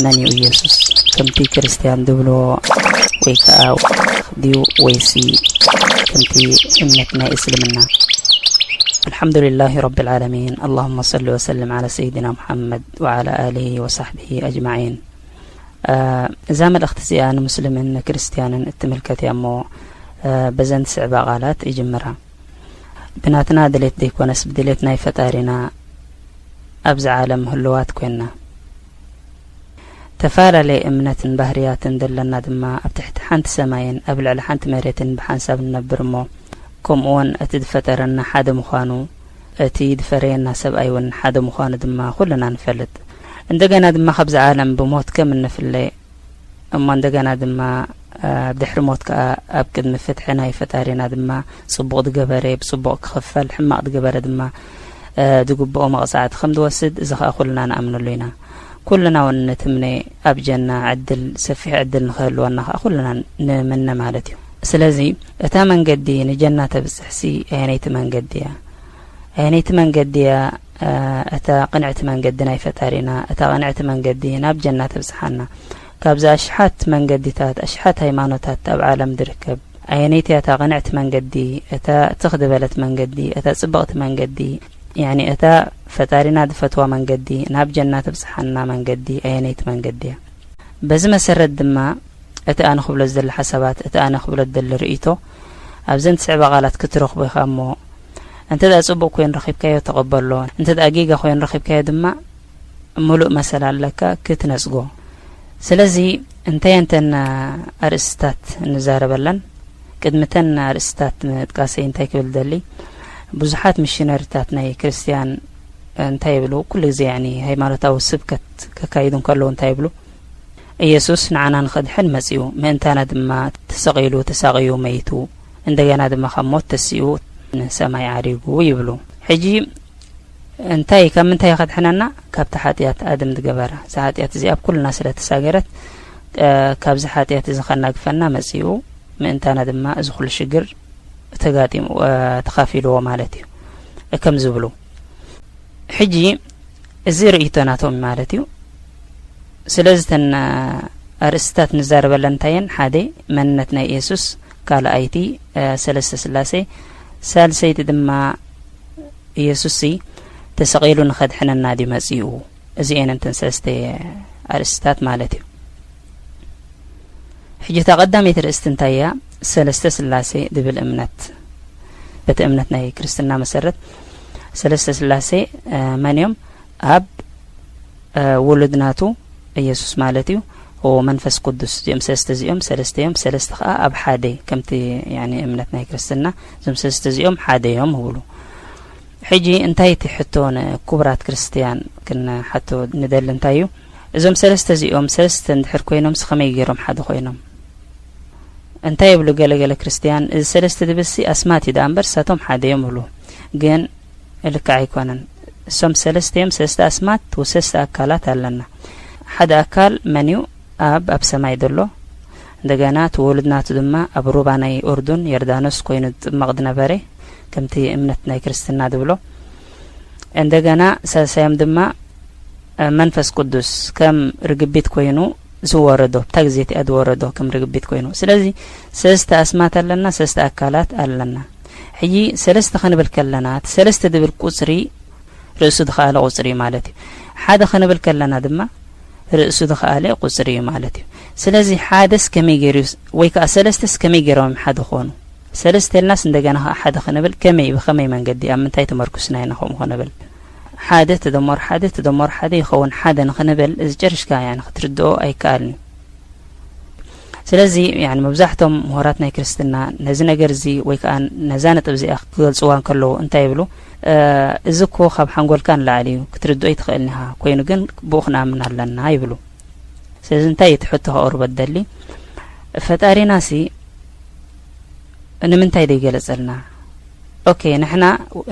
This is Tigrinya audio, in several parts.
መን እዩ ኢየሱስ? ከምቲ ክርስትያን ዝብልዎ ወይ ከኣ ድዩ ወይሲ ከምቲ እምነት ናይ እስልምና? الحمد لله رب العالمين. اللهم صل وسلم على سيدنا محمد وعلى آله وصحبه أجمعين. እዛ መልእኽቲ እዚኣ ንሙስሊምን ንክርስትያንን እትምልከት እያ እሞ፣ በዘን ትስዕባ ቃላት ይጅምራ። ብናትና ድሌት ዘይኮነስ ብድሌት ናይ ፈጣሪና ኣብዚ ዓለም ህልዋት ኮይንና። ተፈላለየ እምነትን ባህርያትን ዘለና ድማ ኣብ ትሕቲ ሓንቲ ሰማይን ኣብ ልዕሊ ሓንቲ መሬትን ብሓንሳብ ንነብር እሞ፣ ከምኡውን እቲ ዝፈጠረና ሓደ ምዃኑ፣ እቲ ዝፈረየና ሰብኣይ እውን ሓደ ምዃኑ ድማ ኩልና ንፈልጥ። እንደገና ድማ ካብዚ ዓለም ብሞት ከም እንፍለ እሞ እንደገና ድማ፣ እ፣ ድሕሪ ሞት ከኣ ኣብ ቅድሚ ፍትሒ ናይ ፈጣሪና ድማ ጽቡቕ ዝገበረ ብጽቡቕ ክኽፈል፣ ሕማቕ ዝገበረ ድማ፣ እ፣ ዝግብኦ መቕጻዕቲ ከም ዝወስድ፣ እዚ ከኣ ኩልና ንኣምነሉ ኢና። ኩልና እውን ንትምነ ኣብ ጀና ዕድል፣ ሰፊሕ ዕድል ንኽህልወና ከኣ ኩልና ንምነ ማለት እዩ። ስለዚ እታ መንገዲ ንጀና ተብጽሕሲ ኣየነይቲ መንገዲ እያ? ኣየነይቲ መንገዲ እያ፣ እ፣ እታ ቅንዕቲ መንገዲ ናይ ፈጣሪና? እታ ቅንዕቲ መንገዲ ናብ ጀና ተብጽሓና። ካብዚ ኣሽሓት መንገዲታት፣ ኣሽሓት ሃይማኖታት ኣብ ዓለም ዝርከብ፣ ኣየነይቲ እያ እታ ቅንዕቲ መንገዲ፣ እታ ትኽ ዝበለት መንገዲ፣ እታ ጽብቕቲ መንገዲ፣ ያኒ እታ ፈጣሪና ዝፈትዋ መንገዲ፣ ናብ ጀና ተብጽሓና መንገዲ ኣየነይቲ መንገዲ እያ? በዚ መሰረት ድማ እቲ ኣነ ክብሎ ዝደሊ ሓሳባት፣ እቲ ኣነ ክብሎ ዝደሊ ርእይቶ ኣብዘን ትስዕባ ቃላት ክትረኽቦ ኢኻ እሞ፣ እንተ ደኣ ጽቡቕ ኮይኑ ረኺብካዮ ተቐበሎ፣ እንተ ደኣ ጌጋ ኮይኑ ረኺብካዮ ድማ ምሉእ መሰል ኣለካ ክትነጽጎ። ስለዚ እንታይ እንተን ኣርእስትታት ንዛረበለን፣ ቅድሚ እተን ኣርእስትታት ምጥቃሰይ እንታይ ክብል ደሊ፣ ብዙሓት ሚሽነሪታት ናይ ክርስትያን እንታይ ይብሉ፣ ኩሉ ግዜ ያኒ ሃይማኖታዊ ስብከት ከካይዱ እንከለዉ እንታይ ይብሉ? ኢየሱስ ንዓና ንኸድሕን መጺኡ፣ ምእንታና ድማ ተሰቒሉ፣ ተሳቕዩ፣ መይቱ፣ እንደገና ድማ ካብ ሞት ተሲኡ ንሰማይ ዓሪጉ ይብሉ። ሕጂ እንታይ፣ ካብ ምንታይ ከድሕነና? ካብቲ ሓጢኣት ኣድም ዝገበራ። እዛ ሓጢኣት እዚኣ ኣብ ኩልና ስለ ተሳገረት፣ እ፣ ካብዚ ሓጢኣት እዚ ከናግፈና መጺኡ፣ ምእንታና ድማ እዚ ኩሉ ሽግር ተጋጢሙ፣ እ፣ ተኻፊልዎ ማለት እዩ፣ ከም ዝብሉ። ሕጂ እዚ ርእይቶ ናቶም ማለት እዩ። ስለዚ እተን ኣርእስትታት ንዛረበለን እንታይ እየን? ሓደ፣ መንነት ናይ ኢየሱስ፣ ካልኣይቲ፣ እ፣ ሰለስተ ስላሴ፣ ሳልሰይቲ ድማ ኢየሱስሲ ተሰቒሉ ንኸድሕነና ድዩ መጺኡ? እዚኤን እተን ሰለስተ ኣርእስትታት ማለት እዩ። ሕጂ እታ ቀዳመይቲ ርእስቲ እንታይ እያ? ሰለስተ ስላሴ ድብል እምነት። በቲ እምነት ናይ ክርስትና መሰረት ሰለስተ ስላሴ፣ እ፣ መን እዮም? ኣብ፣ እ፣ ውሉድ ናቱ ኢየሱስ ማለት እዩ። ወመንፈስ ቅዱስ፣ እዚኦም ሰለስተ፣ እዚኦም ሰለስተ እዮም፣ ሰለስተ ኸኣ ኣብ ሓደ፣ ከምቲ ያኒ እምነት ናይ ክርስትና እዞም ሰለስተ እዚኦም ሓደ እዮም ይብሉ። ሕጂ እንታይ እቲ ሕቶ ንክቡራት ክርስትያን ክንሓቶ ንደሊ እንታይ እዩ? እዞም ሰለስተ እዚኦም ሰለስተ እንድሕር ኮይኖምስ ከመይ ገይሮም ሓደ ኮይኖም? እንታይ ይብሉ ገለ ገለ ክርስትያን፣ እዚ ሰለስተ ድብልሲ ኣስማት እዩ ደኣ እምበር፣ እሳቶም ሓደ እዮም ይብሉ። ግን ልክዕ ኣይኮነን። እሶም ሰለስተ እዮም፣ ሰለስተ ኣስማት ወሰለስተ ኣካላት ኣለና። ሓደ ኣካል መን እዩ? ኣብ፣ ኣብ ሰማይ ዘሎ። እንደገና እቲ ውሉድ ናቱ ድማ ኣብ ሩባ ናይ ኡርዱን ዮርዳኖስ ኮይኑ ዝጥመቕ ዝነበረ፣ ከምቲ እምነት ናይ ክርስትና ዝብሎ። እንደገና ሳልሳዮም ድማ፣ እ፣ መንፈስ ቅዱስ ከም ርግቢት ኮይኑ ዝወረዶ፣ እታ ግዜ እቲኣ ዝወረዶ ከም ርግቢት ኮይኑ። ስለዚ ሰለስተ ኣስማት ኣለና፣ ሰለስተ ኣካላት ኣለና። ሕጂ ሰለስተ ክንብል ከለና፣ እቲ ሰለስተ ዝብል ቁጽሪ ርእሱ ዝኸኣለ ቁጽሪ እዩ ማለት እዩ። ሓደ ክንብል ከለና ድማ ርእሱ ዝኸኣለ ቁጽሪ እዩ ማለት እዩ። ስለዚ ሓደስ ከመይ ገይሩ ወይ ከኣ ሰለስተስ ከመይ ገይሮም ሓደ ኾኑ? ሰለስተ ኢልናስ እንደገና ከኣ ሓደ ክንብል ከመይ፣ ብኸመይ መንገዲ፣ ኣብ ምንታይ ተመርኩስና ኢና ከምኡ ክንብል? ሓደ ተደመሩ ሓደ ተደመሩ ሓደ ይኸውን ሓደ ንኽንብል እዚ ጨሪሽካ ያኒ ክትርድኦ ኣይከኣልን እዩ። ስለዚ ያኒ መብዛሕቶም ምሁራት ናይ ክርስትና ነዚ ነገር እዚ ወይ ከኣ ነዛ ነጥብ እዚኣ ክገልጽዋ እንከለዉ እንታይ ይብሉ? እ፣ እዚ እኮ ካብ ሓንጎልካ ንላዕሊ እዩ፣ ክትርድኦ ኣይትኽእልን ኢኻ፣ ኮይኑ ግን ብኡ ክንኣምን ኣለና ይብሉ። ስለዚ እንታይ እዩ እቲ ሕቶ ከቕርቦ ዝደሊ? ፈጣሪናሲ ንምንታይ ዘይገለጸልና? ኦኬ፣ ንሕና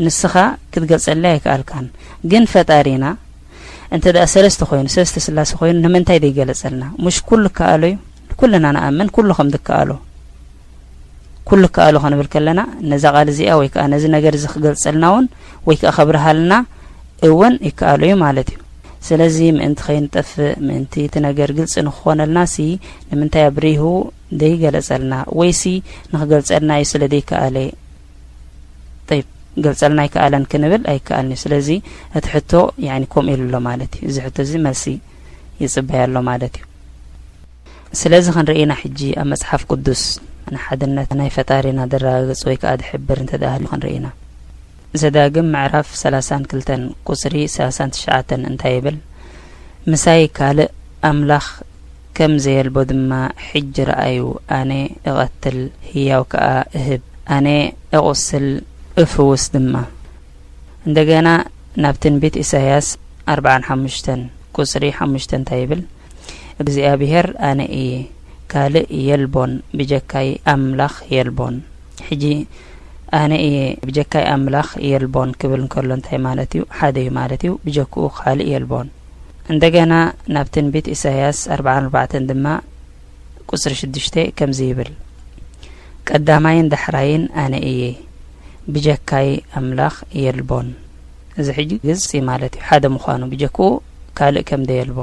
ንስኻ ክትገልጸልና ኣይከኣልካን፣ ግን ፈጣሪና እንተ ደኣ ሰለስተ ኮይኑ፣ ሰለስተ ስላሴ ኮይኑ ንምንታይ ዘይገለጸልና? ሙሽ ኩሉ ከኣሎ እዩ? ኩልና ንኣምን፣ ኩሉ ከም ዝከኣሎ። ኩሉ ከኣሎ ክንብል ከለና፣ ነዛ ቃል እዚኣ ወይ ከኣ ነዚ ነገር እዚ ክገልጸልና እውን ወይ ከኣ ከብርሃልና እውን ይከኣሎ እዩ ማለት እዩ። ስለዚ ምእንቲ ከይንጠፍእ፣ ምእንቲ እቲ ነገር ግልጺ ንክኾነልናሲ፣ ንምንታይ ኣብሪሁ ደይገለጸልና? ወይሲ ንክገልጸልና እዩ ስለ ደይከኣለ? ጠይብ፣ ገልጸልና ኣይከኣለን ክንብል ኣይከኣልን እዩ። ስለዚ እቲ ሕቶ፣ ያኒ፣ ከምኡ ኢሉ ኣሎ ማለት እዩ። እዚ ሕቶ እዚ መልሲ ይጽበያ ኣሎ ማለት እዩ። ስለዚ ክንርኢ ኢና ሕጂ ኣብ መጽሓፍ ቅዱስ ንሓድነት ናይ ፈጣሪና ዘረጋግጽ ወይ ከኣ ዝሕብር እንተ ደኣ ሃልዩ ክንርኢ ኢና። ዘዳግም ምዕራፍ ሰላሳን ክልተን ቁጽሪ ሰላሳን ትሽዓተን እንታይ ይብል? ምሳይ ካልእ ኣምላኽ ከም ዘየልቦ ድማ ሕጂ ረኣዩ፣ ኣነ እቐትል፣ ህያው ከኣ እህብ፣ ኣነ እቑስል፣ እፍውስ ድማ። እንደገና ናብ ትንቢት ኢሳይያስ ኣርብዓን ሓሙሽተን ቁጽሪ ሓሙሽተ እንታይ ይብል? እግዚኣብሄር ኣነ እየ፣ ካልእ የልቦን፣ ብጀካይ ኣምላኽ የልቦን። ሕጂ ኣነ እየ፣ ብጀካይ ኣምላኽ የልቦን ክብል እንከሎ እንታይ ማለት እዩ? ሓደ እዩ ማለት እዩ፣ ብጀክኡ ካልእ የልቦን። እንደገና ናብ ትንቢት ኢሳይያስ ኣርብዓን ኣርባዕተን ድማ ቁጽሪ ሽዱሽተ ከምዚ ይብል፣ ቀዳማይን ዳሕራይን ኣነ እየ፣ ብጀካይ ኣምላኽ የልቦን። እዚ ሕጂ ግልጺ ማለት እዩ፣ ሓደ ምዃኑ፣ ብጀክኡ ካልእ ከም ደየልቦ፣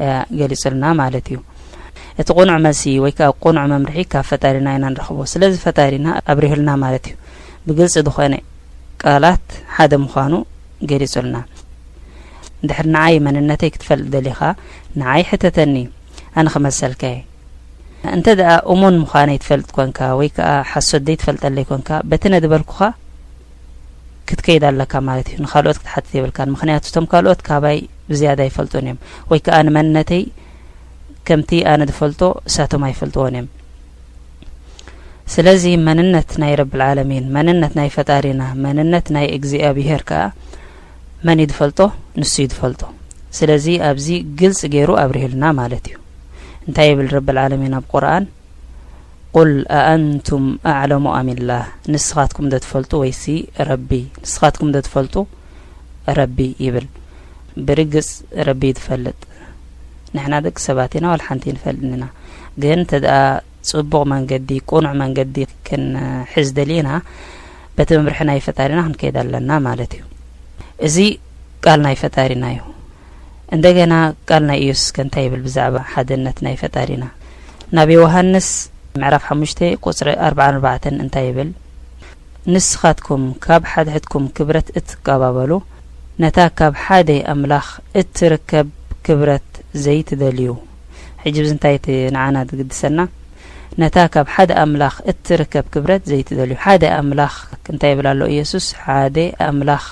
እ፣ ገሊጹልና ማለት እዩ። እቲ ቅኑዕ መልሲ ወይ ከኣ ቅኑዕ መምርሒ ካብ ፈጣሪና ኢና ንረኽቦ። ስለዚ ፈጣሪና ኣብሪሁልና ማለት እዩ። ብግልጺ ዝኾነ ቃላት ሓደ ምዃኑ ገሊጹልና። እንድሕር ንዓይ መንነተይ ክትፈልጥ ደሊኻ፣ ንዓይ ሕተተኒ፣ ኣነ ክመልሰልካ እየ። እንተ ደኣ እሙን ምዃነይ ትፈልጥ ኮንካ፣ ወይ ከኣ ሓሶት ዘይትፈልጠለይ ኮንካ፣ በቲ ነድበልኩኻ ክትከይድ ኣለካ ማለት እዩ። ንኻልኦት ክትሓትት የብልካን። ምኽንያቱ፣ እቶም ካልኦት ካባይ ብዝያዳ ይፈልጡን እዮም። ወይ ከኣ ንመንነተይ ከምቲ ኣነ ዝፈልጦ እሳቶም ኣይፈልጥዎን እዮም። ስለዚ መንነት ናይ ረብል ዓለሚን፣ መንነት ናይ ፈጣሪና፣ መንነት ናይ እግዚኣብሄር ከኣ መን እዩ ዝፈልጦ? ንሱ እዩ ዝፈልጦ። ስለዚ ኣብዚ ግልጺ ገይሩ ኣብሪሁልና ማለት እዩ። እንታይ ይብል ረብል ዓለሚን ኣብ ቁርኣን? ቁል ኣኣንቱም ኣዕለሙ ኣሚላህ፣ ንስኻትኩም ዶ ትፈልጡ ወይሲ ረቢ? ንስኻትኩም ዶ ትፈልጡ? ረቢ ይብል። ብርግጽ ረቢ እዩ ዝፈልጥ። ንሕና ደቂ ሰባት ኢና፣ ዋላ ሓንቲ ኣይንፈልጥን ኢና። ግን እንተ ደኣ ጽቡቕ መንገዲ፣ ቅኑዕ መንገዲ ክንሕዝ ደሊና፣ በቲ መምርሒ ናይ ፈጣሪና ክንከይድ ኣለና ማለት እዩ። እዚ ቃል ናይ ፈጣሪና እዩ። እንደገና ቃል ናይ ኢየሱስ ከ እንታይ ይብል ብዛዕባ ሓድነት ናይ ፈጣሪና? ናብ ዮሃንስ ምዕራፍ ሓሙሽተ ቁጽሪ ኣርባዓን ኣርባዕተን እንታይ ይብል? ንስኻትኩም ካብ ሓድሕድኩም ክብረት እትቀባበሉ፣ ነታ ካብ ሓደ ኣምላኽ እትርከብ ክብረት ዘይትደልዩ። ሕጂ ብዚ እንታይ እቲ ንዓና ዝግድሰና? ነታ ካብ ሓደ ኣምላኽ እትርከብ ክብረት ዘይትደልዩ። ሓደ ኣምላኽ እንታይ ይብል ኣሎ ኢየሱስ? ሓደ ኣምላኽ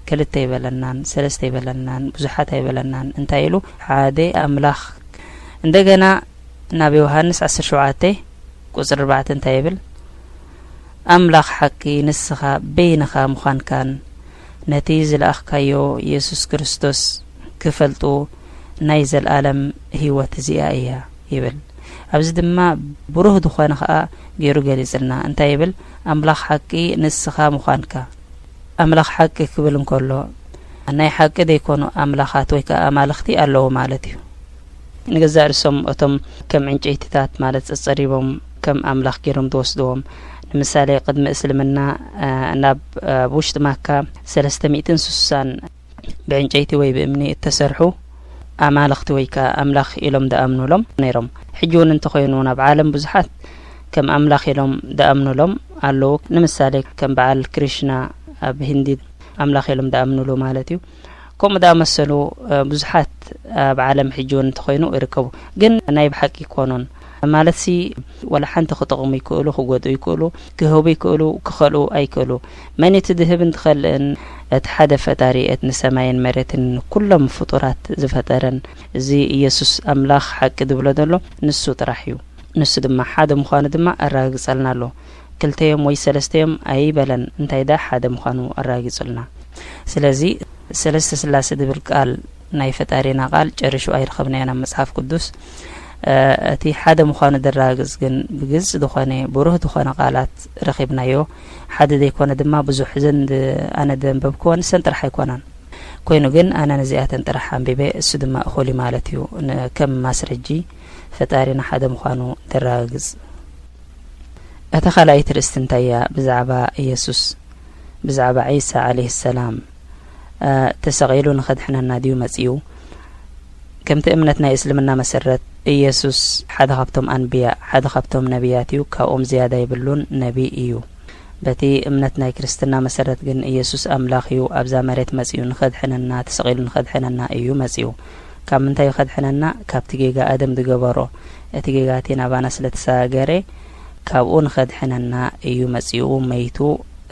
ክልተ ኣይበለናን፣ ሰለስተ ኣይበለናን፣ ብዙሓት ኣይበለናን። እንታይ ኢሉ? ሓደ ኣምላኽ። እንደገና ናብ ዮሃንስ ዓሰርተ ሸውዓተ ቁጽሪ ኣርባዕተ እንታይ ይብል? ኣምላኽ ሓቂ ንስኻ በይንኻ ምዃንካን ነቲ ዝለኣኽካዮ የሱስ ክርስቶስ ክፈልጡ ናይ ዘልኣለም ህይወት እዚኣ እያ ይብል። ኣብዚ ድማ ብሩህ ዝኾነ ኸኣ ገይሩ ገሊጽልና። እንታይ ይብል? ኣምላኽ ሓቂ ንስኻ ምዃንካ። ኣምላኽ ሓቂ ክብል እንከሎ፣ ናይ ሓቂ ዘይኮኑ ኣምላኻት ወይ ከኣ ኣማልኽቲ ኣለዉ ማለት እዩ። ንገዛእ ርእሶም እቶም ከም ዕንጨይትታት ማለት ጸጸሪቦም ከም ኣምላኽ ገይሮም ዝወስድዎም። ንምሳሌ፣ ቅድሚ እስልምና፣ እ፣ ናብ፣ እ፣ ኣብ ውሽጢ ማካ ሰለስተ ሚእትን ስሳን ብዕንጨይቲ ወይ ብእምኒ እተሰርሑ ኣማልኽቲ ወይ ከኣ ኣምላኽ ኢሎም ዝኣምኑሎም ነይሮም። ሕጂ እውን እንተኾይኑ፣ ኣብ ዓለም ብዙሓት ከም ኣምላኽ ኢሎም ዝኣምኑሎም ኣለዉ። ንምሳሌ፣ ከም በዓል ክሪሽና ኣብ ህንዲ ኣምላኽ ኢሎም ዝኣምኑሉ ማለት እዩ። ከምኡ ዝኣመሰሉ፣ እ፣ ብዙሓት ኣብ ዓለም ሕጂ እውን እንተኾይኑ ይርከቡ። ግን ናይ ብሓቂ ይኮኑን። ማለትሲ፣ ወላ ሓንቲ ክጠቕሙ ይክእሉ፣ ክጎድኡ ይክእሉ፣ ክህቡ ይክእሉ፣ ክኸልኡ ኣይክእሉ። መን እቲ ዝህብን ዝኸልእን? እቲ ሓደ ፈጣሪ፣ እቲ ንሰማይን መሬትን ንኩሎም ፍጡራት ዝፈጠረን፣ እዚ ኢየሱስ ኣምላኽ ሓቂ ዝብሎ ዘሎ ንሱ ጥራሕ እዩ። ንሱ ድማ ሓደ ምዃኑ ድማ ኣረጋግጸልና ኣሎ። ክልተዮም ወይ ሰለስተዮም ኣይበለን፣ እንታይ ደኣ ሓደ ምዃኑ ኣረጋጊጹልና። ስለዚ ሰለስተ ስላሴ ዝብል ቃል ናይ ፈጣሪና ቃል ጨሪሹ ኣይረኸብናዮን ኣብ መጽሓፍ ቅዱስ። እ፣ እቲ ሓደ ምዃኑ ዘረጋግጽ ግን ብግልጺ ዝኾነ ብሩህ ዝኾነ ቃላት ረኺብናዮ። ሓደ ዘይኮነ ድማ ብዙሕ እዘን ድ-፣ ኣነ ዘንበብክወን እሰን ጥራሕ ኣይኮናን። ኮይኑ ግን ኣነ ነዚኣተን ጥራሕ ኣንቢበ፣ እሱ ድማ እኹል እዩ ማለት እዩ። ን-፣ ከም ማስረጂ ፈጣሪና ሓደ ምዃኑ ዘረጋግጽ። እታ ካልኣይቲ ርእስቲ እንታይ እያ? ብዛዕባ ኢየሱስ፣ ብዛዕባ ዒሳ ዓለይሂ ሰላም። እ፣ ተሰቒሉ ንኸድሕነና ድዩ መጺኡ? ከምቲ እምነት ናይ እስልምና መሰረት፣ ኢየሱስ ሓደ ካብቶም ኣንብያ፣ ሓደ ካብቶም ነቢያት እዩ፣ ካብኦም ዝያዳ የብሉን፣ ነቢ እዩ። በቲ እምነት ናይ ክርስትና መሰረት ግን፣ ኢየሱስ ኣምላኽ እዩ፣ ኣብዛ መሬት መጺኡ ንኸድሕነና፣ ተሰቒሉ ንኸድሕነና እዩ መጺኡ። ካብ ምንታይ እዩ ከድሕነና? ካብቲ ጌጋ ኣደም ዝገበሮ። እቲ ጌጋ እቲ ናባና ስለ ተሰጋገረ፣ ካብኡ ንኸድሕነና እዩ መጺኡ፣ መይቱ፣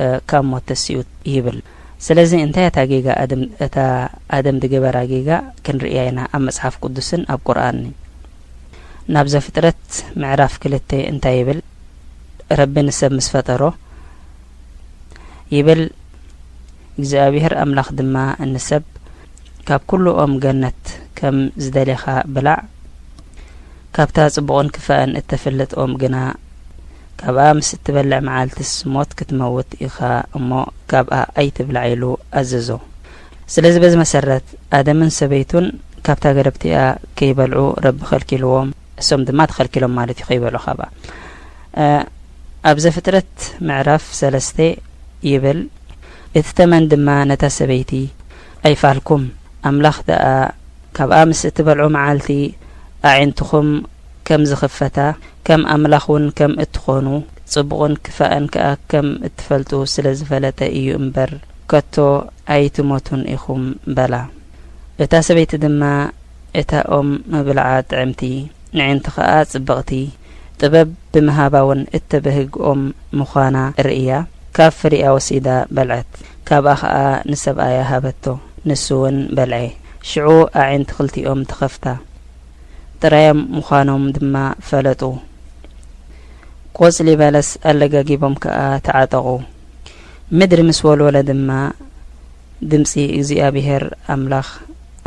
እ፣ ካብ ሞት ተሲኡ ይብል። ስለዚ እንታይ እያ እታ ጌጋ ኣደም፣ እታ ኣደም ዝገበራ ጌጋ ክንርእያ ኢና ኣብ መጽሓፍ ቅዱስን ኣብ ቁርኣንን። ናብ ዘፍጥረት ምዕራፍ ክልተ እንታይ ይብል? ረቢ ንሰብ ምስ ፈጠሮ ይብል፣ እግዚኣብሔር ኣምላኽ ድማ ንሰብ፣ "ካብ ኩሉ ኦም ገነት ከም ዝደሌኻ ብላዕ፣ ካብታ ጽቡቕን ክፋእን እተፍልጥ ኦም ግና፣ ካብኣ ምስ እትበልዕ መዓልትስ ሞት ክትመውት ኢኻ እሞ፣ ካብኣ ኣይትብላዕ" ኢሉ ኣዘዞ። ስለዚ በዚ መሰረት ኣደምን ሰበይቱን ካብታ ገረብ እቲኣ ከይበልዑ ረቢ ከልኪልዎም፣ እሶም ድማ ተኸልኪሎም ማለት እዩ፣ ከይበልዑ ካብኣ። እ፣ ኣብ ዘፍጥረት ምዕራፍ ሰለስተ ይብል፣ "እቲ ተመን ድማ ነታ ሰበይቲ ኣይፋልኩም፣ ኣምላኽ ደኣ ካብኣ ምስ እትበልዑ መዓልቲ ኣዒንትኹም ከም ዝኽፈታ፣ ከም ኣምላኽ እውን ከም እትኾኑ፣ ጽቡቕን ክፋእን ከኣ ከም እትፈልጡ ስለ ዝፈለጠ እዩ እምበር፣ ከቶ ኣይትሞቱን ኢኹም" በላ። እታ ሰበይቲ ድማ እታ ኦም ምብልዓ ጥዕምቲ፣ ንዕንቲ ኸኣ ጽብቕቲ፣ ጥበብ ብምሃባ እውን እተበህግ ኦም ምዃና ርእያ፣ ካብ ፍሪኣ ወሲዳ በልዐት። ካብኣ ኸኣ ንሰብኣያ ሃበቶ፣ ንሱ እውን በልዐ። ሽዑ ኣዒንቲ ክልቲኦም ተኸፍታ፣ ጥራዮም ምዃኖም ድማ ፈለጡ። ቆጽሊ በለስ ኣለጋጊቦም ከኣ ተዓጠቑ። ምድሪ ምስ ወልወለ ድማ ድምጺ እግዚኣብሄር ኣምላኽ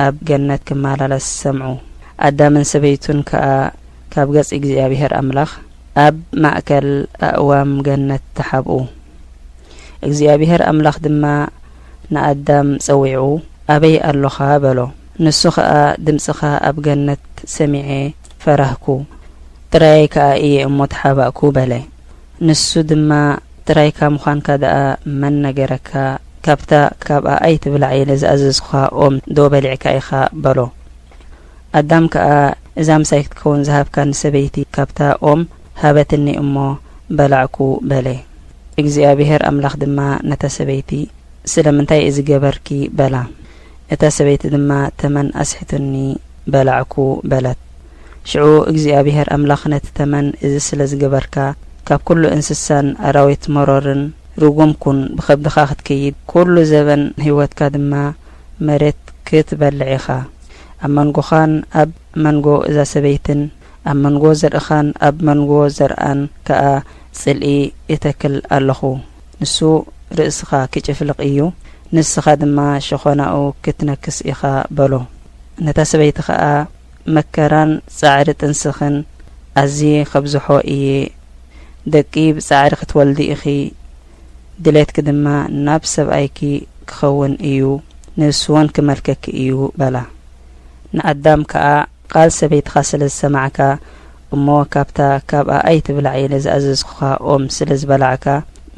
ኣብ ገነት ክመላለስ ሰምዑ። ኣዳምን ሰበይቱን ከኣ ካብ ገጽ እግዚኣብሄር ኣምላኽ ኣብ ማእከል ኣእዋም ገነት ተሓብኡ። እግዚኣብሄር ኣምላኽ ድማ ንኣዳም ጸዊዑ፣ "ኣበይ ኣሎኻ?" በሎ። ንሱ ኸኣ፣ "ድምጽኻ ኣብ ገነት ሰሚዔ ፈራህኩ፣ ጥራየይ ከኣ እየ እሞ ተሓባእኩ" በለ። ንሱ ድማ፣ "ጥራይካ ምዃንካ ደኣ መን ነገረካ? ካብታ ካብኣ ኣይትብላዕ ኢለ ዝኣዘዝኩኻ ኦም ዶ በሊዕካ ኢኻ?" በሎ። ኣዳም ከኣ፣ "እዛ ምሳይ ክትከውን ዝሃብካኒ ሰበይቲ ካብታ ኦም ሃበትኒ እሞ በላዕኩ" በለ። እግዚኣብሄር ኣምላኽ ድማ ነታ ሰበይቲ፣ "ስለምንታይ እዚ ገበርኪ?" በላ። እታ ሰበይቲ ድማ፣ "ተመን ኣስሒቱኒ በላዕኩ" በለት። ሽዑ እግዚኣብሄር ኣምላኽ ነቲ ተመን፣ "እዚ ስለ ዝገበርካ፣ ካብ ኩሉ እንስሳን ኣራዊት መሮርን ርጉም ኩን፣ ብኸብድኻ ክትከይድ፣ ኩሉ ዘበን ህይወትካ ድማ መሬት ክትበልዕ ኢኻ። ኣብ መንጎኻን ኣብ መንጎ እዛ ሰበይትን፣ ኣብ መንጎ ዘርእኻን ኣብ መንጎ ዘርኣን ከኣ ጽልኢ እተክል ኣለኹ። ንሱ ርእስኻ ክጭፍልቕ እዩ፣ ንስኻ ድማ ሸኾናኡ ክትነክስ ኢኻ" በሎ። ነታ ሰበይቲ ኸኣ፣ "መከራን ጻዕሪ ጥንስኽን ኣዝየ ከብዝሖ እየ። ደቂ ብጻዕሪ ክትወልዲ ኢኺ፣ ድሌትኪ ድማ ናብ ሰብኣይኪ ክኸውን እዩ፣ ንሱ እውን ክመልከኪ እዩ" በላ። ንኣዳም ከኣ፣ "ቃል ሰበይትኻ ስለ ዝሰማዕካ እሞ ካብታ ካብኣ ኣይትብላዕ ኢለ ዝኣዘዝኩኻ ኦም ስለ ዝበላዕካ፣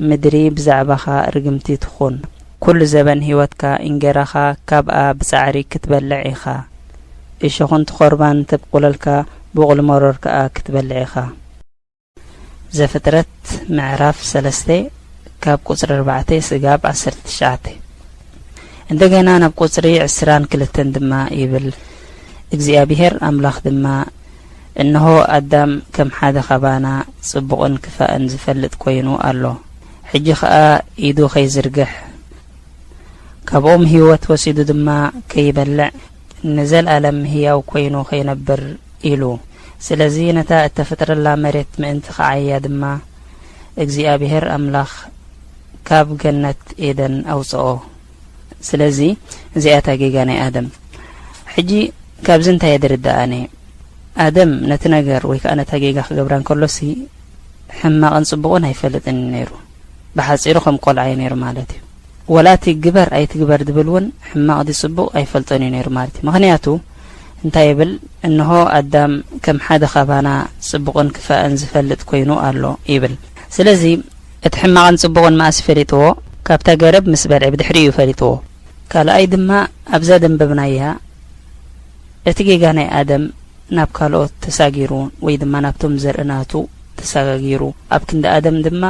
ምድሪ ብዛዕባኻ ርግምቲ ትኹን። ኩሉ ዘበን ህይወትካ እንጌራኻ ካብኣ ብጻዕሪ ክትበልዕ ኢኻ። እሾኽን ተኾርባን ተብቁለልካ፣ ቡቕሊ መሮር ከኣ ክትበልዕ ኢኻ።" ዘፍጥረት ምዕራፍ ሰለስተ ካብ ቁጽሪ ኣርባዕተ ስጋብ ዓሰርተ ትሽዓተ። እንደገና ናብ ቁጽሪ ዕስራን ክልተን ድማ ይብል፣ እግዚኣብሄር ኣምላኽ ድማ፣ "እንሆ ኣዳም ከም ሓደ ኻባና ጽቡቕን ክፋእን ዝፈልጥ ኮይኑ ኣሎ። ሕጂ ኸኣ ኢዱ ኸይዝርግሕ፣ ካብ ኦም ህይወት ወሲዱ ድማ ከይበልዕ፣ ንዘለኣለም ህያው ኮይኑ ኸይነብር ኢሉ። ስለዚ ነታ እተፈጥረላ መሬት ምእንቲ ኸዓያ ድማ እግዚኣብሄር ኣምላኽ ካብ ገነት ኤደን ኣውጽኦ።" ስለዚ እዚኣ እታ ጌጋ ናይ ኣደም። ሕጂ ካብዚ እንታይ እየ ዝርዳእ ኣነ? ኣደም ነቲ ነገር ወይ ከኣ ነታ ጌጋ ክገብራ እንከሎሲ ሕማቕን ጽቡቕን ኣይፈልጥን እዩ ነይሩ። ብሓጺሩ ከም ቆልዓ እዩ ነይሩ ማለት እዩ። ወላ እቲ ግበር ኣይትግበር ዝብል እውን ሕማቕ ድዩ ጽቡቕ ኣይፈልጦን እዩ ነይሩ ማለት እዩ። ምኽንያቱ እንታይ ይብል? "እንሆ ኣዳም ከም ሓደ ኻባና ጽቡቕን ክፋእን ዝፈልጥ ኮይኑ ኣሎ" ይብል። ስለዚ እቲ ሕማቕን ጽቡቕን መኣስ ፈሊጥዎ? ካብታ ገረብ ምስ በልዐ ብድሕሪኡ እዩ ፈሊጥዎ። ካልኣይ ድማ ኣብዛ ደንበብናያ እቲ ጌጋ ናይ ኣደም ናብ ካልኦት ተሳጊሩ ወይ ድማ ናብቶም ዘርኢ ናቱ ተሳጋጊሩ፣ ኣብ ክንዲ ኣደም ድማ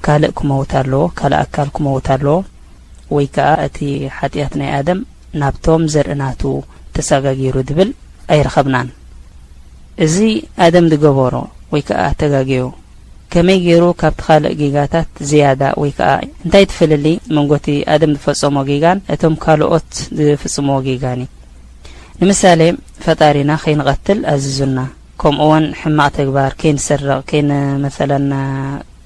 ካልእ ክመውት ኣለዎ፣ ካልእ ኣካል ክመውት ኣለዎ፣ ወይ ከኣ እቲ ሓጢኣት ናይ ኣደም ናብቶም ዘርኢ ናቱ ተሳጋጊሩ ድብል ኣይረኸብናን። እዚ ኣደም ዝገበሮ ወይ ከኣ ኣተጋገዮ ከመይ ገይሩ ካብቲ ካልእ ጌጋታት ዝያዳ ወይ ከኣ እንታይ ትፍልሊ መንጎቲ ኣደም ዝፈጸሞ ጌጋን እቶም ካልኦት ዝፍጽምዎ ጌጋን እዩ። ንምሳሌ ፈጣሪና ከይንቐትል ኣዚዙና፣ ከምኡውን ሕማቕ ተግባር ከይንሰርቕ፣ ከይን-፣ መሰለን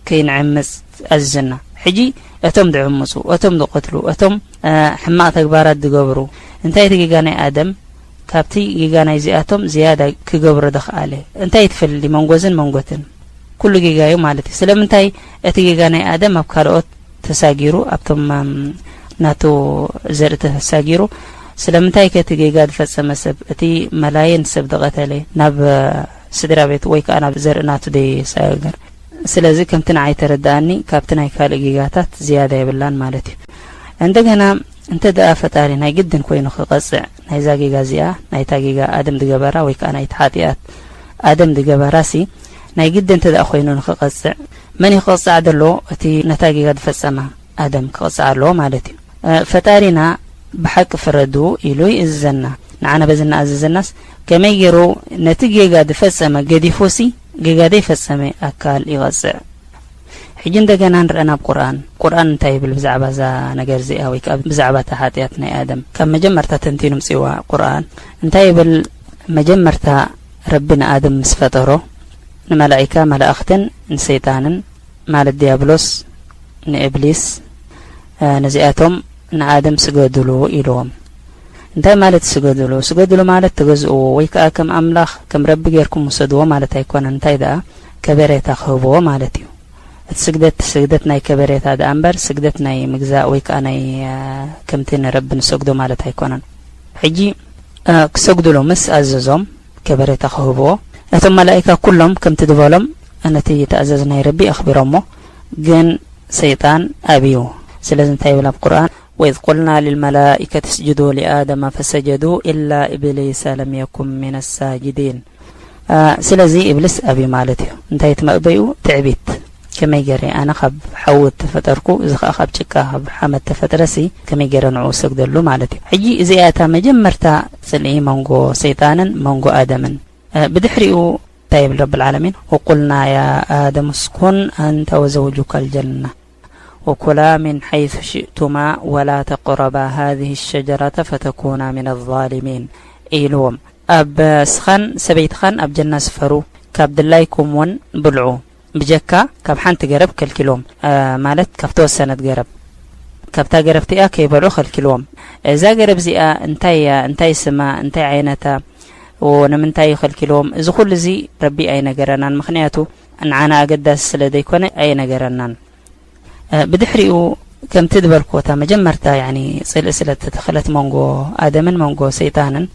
ከይንዕምጽ ኣዚዙና። ሕጂ እቶም ዝዕምጹ፣ እቶም ዝቐትሉ፣ እቶም፣ እ፣ ሕማቕ ተግባራት ዝገብሩ፣ እንታይ እቲ ጌጋ ናይ ኣደም ካብቲ ጌጋ ናይዚኣቶም ዝያዳ ክገብሮ ዝኸኣለ? እንታይ ትፈልሊ መንጎዝን መንጎትን? ኩሉ ጌጋ እዩ ማለት እዩ። ስለምንታይ እቲ ጌጋ ናይ ኣደም ኣብ ካልኦት ተሳጊሩ፣ ኣብቶም፣ እም፣ ናቱ ዘርኢ ተሳጊሩ? ስለምንታይ ከ እቲ ጌጋ ዝፈጸመ ሰብ፣ እቲ መላየን ሰብ ዝቐተለ ናብ፣ እ፣ ስድራ ቤቱ ወይ ከኣ ናብ ዘርኢ ናቱ ደይሰጋገር? ስለዚ ከምቲ ንዓይ ተረድኣኒ ካብቲ ናይ ካልእ ጌጋታት ዝያዳ የብላን ማለት እዩ። እንደገና እንተ ደኣ ፈጣሪ ናይ ግድን ኮይኑ ክቐጽዕ ናይዛ ጌጋ እዚኣ፣ ናይታ ጌጋ ኣደም ዝገበራ ወይ ከኣ ናይቲ ሓጢኣት ኣደም ዝገበራሲ ናይ ግድን እንተ ደኣ ኮይኑ ንኽቐጽዕ፣ መን እዩ ክቕጻዕ ዘለዎ? እቲ ነታ ጌጋ ዝፈጸማ ኣደም ክቕጻዕ ኣለዎ ማለት እዩ። እ፣ ፈጣሪና ብሓቂ ፍረዱ ኢሉ ይእዝዘና። ንዓና በዚ እናኣዘዘናስ ከመይ ገይሩ ነቲ ጌጋ ዝፈጸመ ገዲፉሲ ጌጋ ዘይፈጸመ ኣካል ይቐጽዕ? ሕጂ እንደገና ንርአ ናብ ቁርኣን። ቁርኣን እንታይ ይብል ብዛዕባ እዛ ነገር እዚኣ ወይ ከኣ ብዛዕባ እታ ሓጢኣት ናይ ኣደም? ካብ መጀመርታ ተንቲኑ ምጽእዋ ቁርኣን እንታይ ይብል? መጀመርታ ረቢ ንኣደም ምስ ፈጠሮ ንመላኢካ መላእኽትን ንሰይጣንን ማለት ዲያብሎስ ንእብሊስ፣ እ፣ ነዚኣቶም ንኣደም ስገዱሉ ኢልዎም። እንታይ ማለት ስገዱሉ? ስገዱሉ ማለት ተገዝእዎ ወይ ከኣ ከም ኣምላኽ፣ ከም ረቢ ጌርኩም ውሰድዎ ማለት ኣይኮነን። እንታይ ደኣ? ከበሬታ ክህብዎ ማለት እዩ። እቲ ስግደት፣ ስግደት ናይ ከበሬታ ደኣ እምበር፣ ስግደት ናይ ምግዛእ ወይ ከኣ ናይ፣ እ፣ ከምቲ ንረቢ ንሰግዶ ማለት ኣይኮነን። ሕጂ፣ እ፣ ክሰግዱሉ ምስ ኣዘዞም፣ ከበሬታ ክህብዎ፣ እቶም መላኢካ ኩሎም ከምቲ ዝበሎም ነቲ ትእዛዝ ናይ ረቢ ኣኽቢሮሞ፣ ግን ሰይጣን ኣብዩ። ስለዚ እንታይ ይብል ኣብ ቁርኣን? وإذ قلنا للملائكة اسجدوا لآدم فسجدوا إلا إبليس لم يكن من الساجدين. አ፣ ስለዚ ኢብሊስ ኣብዩ ማለት እዩ። እንታይ እቲ መእበይኡ? ትዕቢት። ከመይ ገይረ ኣነ ካብ ሓዊ እተፈጠርኩ፣ እዚ ኸኣ ካብ ጭቃ፣ ካብ ሓመድ ተፈጥረሲ፣ ከመይ ገይረ ንዕኡ እሰግደሉ ማለት እዩ። ሕጂ እዚኣ እታ መጀመርታ ጽልኢ መንጎ ሰይጣንን መንጎ ኣደምን። እ፣ ብድሕሪኡ እንታይ ይብል ረብል ዓለሚን? وقلنا يا آدم اسكن أنت وزوجك الجنة وكلا من حيث شئتما ولا تقربا هذه الشجرة فتكونا من الظالمين ኢልዎም። ኣብ እስኻን ሰበይትኻን ኣብ ጀና ስፈሩ፣ ካብ ድላይኩም እውን ብልዑ፣ ብጀካ ካብ ሓንቲ ገረብ ከልኪልዎም፣ እ፣ ማለት ካብ ተወሰነት ገረብ፣ ካብታ ገረብ እቲኣ ከይበልዑ ከልኪልዎም። እዛ ገረብ እዚኣ እንታይ እያ? እንታይ ስማ? እንታይ ዓይነታ? ዎ፣ ንምንታይ እዩ ከልኪልዎም? እዚ ኩሉ እዚ ረቢ ኣይነገረናን፣ ምኽንያቱ ንዓና ኣገዳሲ ስለ ዘይኮነ ኣይነገረናን። እ፣ ብድሕሪኡ ከምቲ ዝበልክዎ እታ መጀመርታ፣ ያኒ፣ ጽልኢ ስለ እተተኸለት መንጎ ኣደምን መንጎ ሰይጣንን፣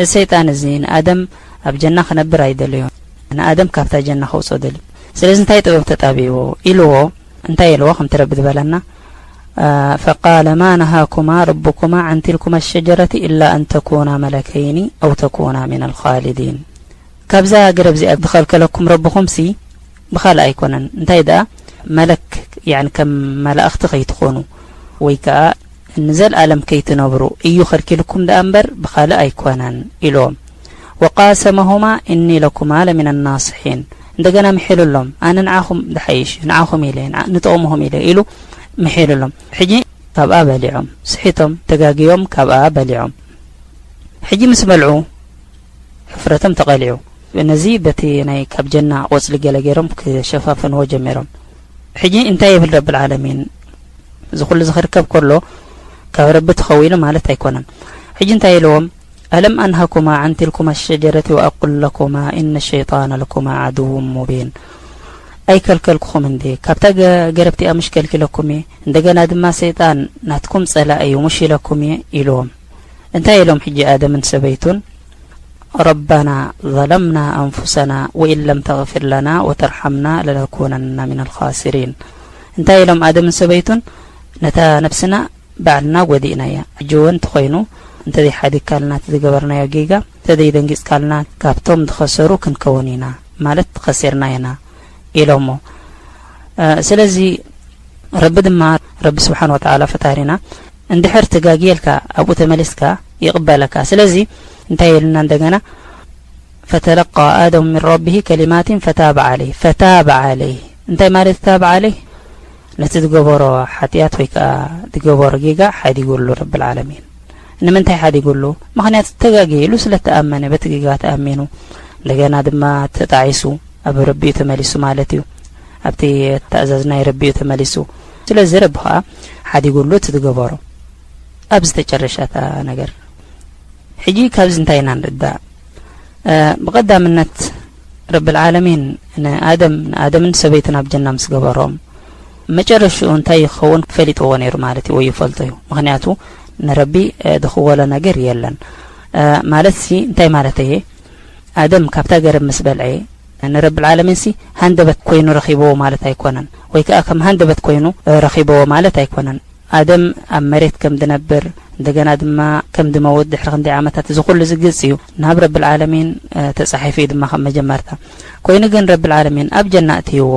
እዚ ሰይጣን እዚ ንኣደም ኣብ ጀና ክነብር ኣይደለዮን። ንኣደም ካብታ ጀና ከውጽኦ ደልዩ። ስለዚ እንታይ ጥበብ ተጣቢዎ ኢልዎ፣ እንታይ ኢልዎ ከምቲ ረቢ ዝበለና፣ እ፣ فقال ما نهاكما ربكما عن تلكما الشجرة إلا أن تكونا ملكين أو تكونا من الخالدين። ካብዛ ገረብ እዚኣ ዝኸልከለኩም ረብኹምሲ ብኻልእ ኣይኮነን። እንታይ ደኣ መለክ፣ ያኒ ከም መላእኽቲ ከይትኾኑ ወይ ከኣ ንዘልኣለም ከይትነብሩ እዩ ከልኪልኩም ደኣ እምበር ብኻልእ ኣይኮነን ኢልዎም። وقاسمهما إني لكما لمن الناصحين። እንደገና ምሒሉሎም፣ ኣነ ንዓኹም ድሓይሽ፣ ንዓኹም ኢለ፣ ንዓ-፣ ንጥቕምኹም ኢለ ኢሉ ምሒሉሎም። ሕጂ ካብኣ በሊዖም፣ ስሒቶም፣ ተጋግዮም ካብኣ በሊዖም። ሕጂ ምስ በልዑ ሕፍረቶም ተቐሊዑ። ነዚ በቲ ናይ ካብ ጀና ቆጽሊ ገለ ገይሮም ክሸፋፍንዎ ጀሚሮም። ሕጂ እንታይ ይብል ረብል ዓለሚን? እዚ ኩሉ እዚ ክርከብ ከሎ ካብ ረቢ ተኸዊሉ ማለት ኣይኮነን። ሕጂ እንታይ ኢልዎም? ألم أنهكما عن تلكما الشجرة وأقل لكما إن الشيطان لكما عدو مبين። ኣይከልከልኩኹም እንዴ? ካብታ ገ-፣ ገረብቲኣ ምሽ ከልኪለኩም እየ? እንደገና ድማ ሰይጣን ናትኩም ጸላኢ እዩ፣ ምሽ ኢለኩም እየ ኢልዎም። እንታይ ኢሎም ሕጂ ኣደምን ሰበይቱን? ربنا ظلمنا أنفسنا وإن لم تغفر لنا وترحمنا لنكونن من الخاسرين። እንታይ ኢሎም ኣደምን ሰበይቱን? ነታ ነብስና ባዕልና ጎዲእናያ። ሕጂ እውን እንተኾይኑ፣ እንተዘይሓዲግካልና እቲ ዝገበርናዮ ጌጋ፣ እንተዘይደንጊጽካልና፣ ካብቶም ዝኸሰሩ ክንከውን ኢና፣ ማለት ኸሲርና ኢና ኢሎሞ። እ፣ ስለዚ ረቢ ድማ፣ ረቢ ስብሓን ወተዓላ ፈጣሪና፣ እንድሕር ተጋግየልካ፣ ኣብኡ ተመሊስካ ይቕበለካ። ስለዚ እንታይ ኢልና እንደገና፣ ፈተለቃ ኣደም ምን ረቢሂ ከሊማትን ፈታበ ዓለይህ። ፈታበ ዓለይህ እንታይ ማለት ታበ ዓለይህ? ነቲ ዝገበሮ ሓጢኣት ወይ ከኣ ዝገበሮ ጌጋ ሓዲጉሉ ረብል ዓለሚን። ንምንታይ ሓዲጉሉ? ምኽንያቱ ተጋግየ ኢሉ ስለ ተኣመነ፣ በቲ ጌጋ ተኣሚኑ፣ እንደገና ድማ ተጣዒሱ፣ ኣብ ረቢኡ ተመሊሱ ማለት እዩ። ኣብቲ ተኣዛዝ ናይ ረቢኡ ተመሊሱ። ስለዚ ረቢ ኸኣ ሓዲጉሉ እቲ ዝገበሮ። ኣብዚ ተጨረሻ እታ ነገር። ሕጂ ካብዚ እንታይ ኢና ንርዳእ? እ፣ ብቐዳምነት ረብል ዓለሚን ንኣደም፣ ንኣደምን ሰበይትን ኣብ ጀና ምስ ገበሮም፣ መጨረሽኡ እንታይ ይኸውን ፈሊጥዎ ነይሩ ማለት እዩ፣ ወይ ይፈልጦ እዩ። ምኽንያቱ ንረቢ፣ እ፣ ዝኽወሎ ነገር የለን። እ፣ ማለትሲ እንታይ ማለት እየ? ኣደም ካብታ ገረብ ምስ በልዐ፣ ንረብል ዓለሚንሲ ሃንደበት ኮይኑ ረኺብዎ ማለት ኣይኮነን፣ ወይ ከኣ ከም ሃንደበት ኮይኑ፣ እ፣ ረኺብዎ ማለት ኣይኮነን። ኣደም ኣብ መሬት ከም ዝነብር፣ እንደገና ድማ ከም ዝመውት ድሕሪ ክንደይ ዓመታት፣ እዚ ኩሉ እዚ ግልጺ እዩ። ናብ ረብል ዓለሚን፣ እ፣ ተጻሒፉ እዩ ድማ ከም መጀመርታ። ኮይኑ ግን ረብል ዓለሚን ኣብ ጀና ኣእትይዎ፣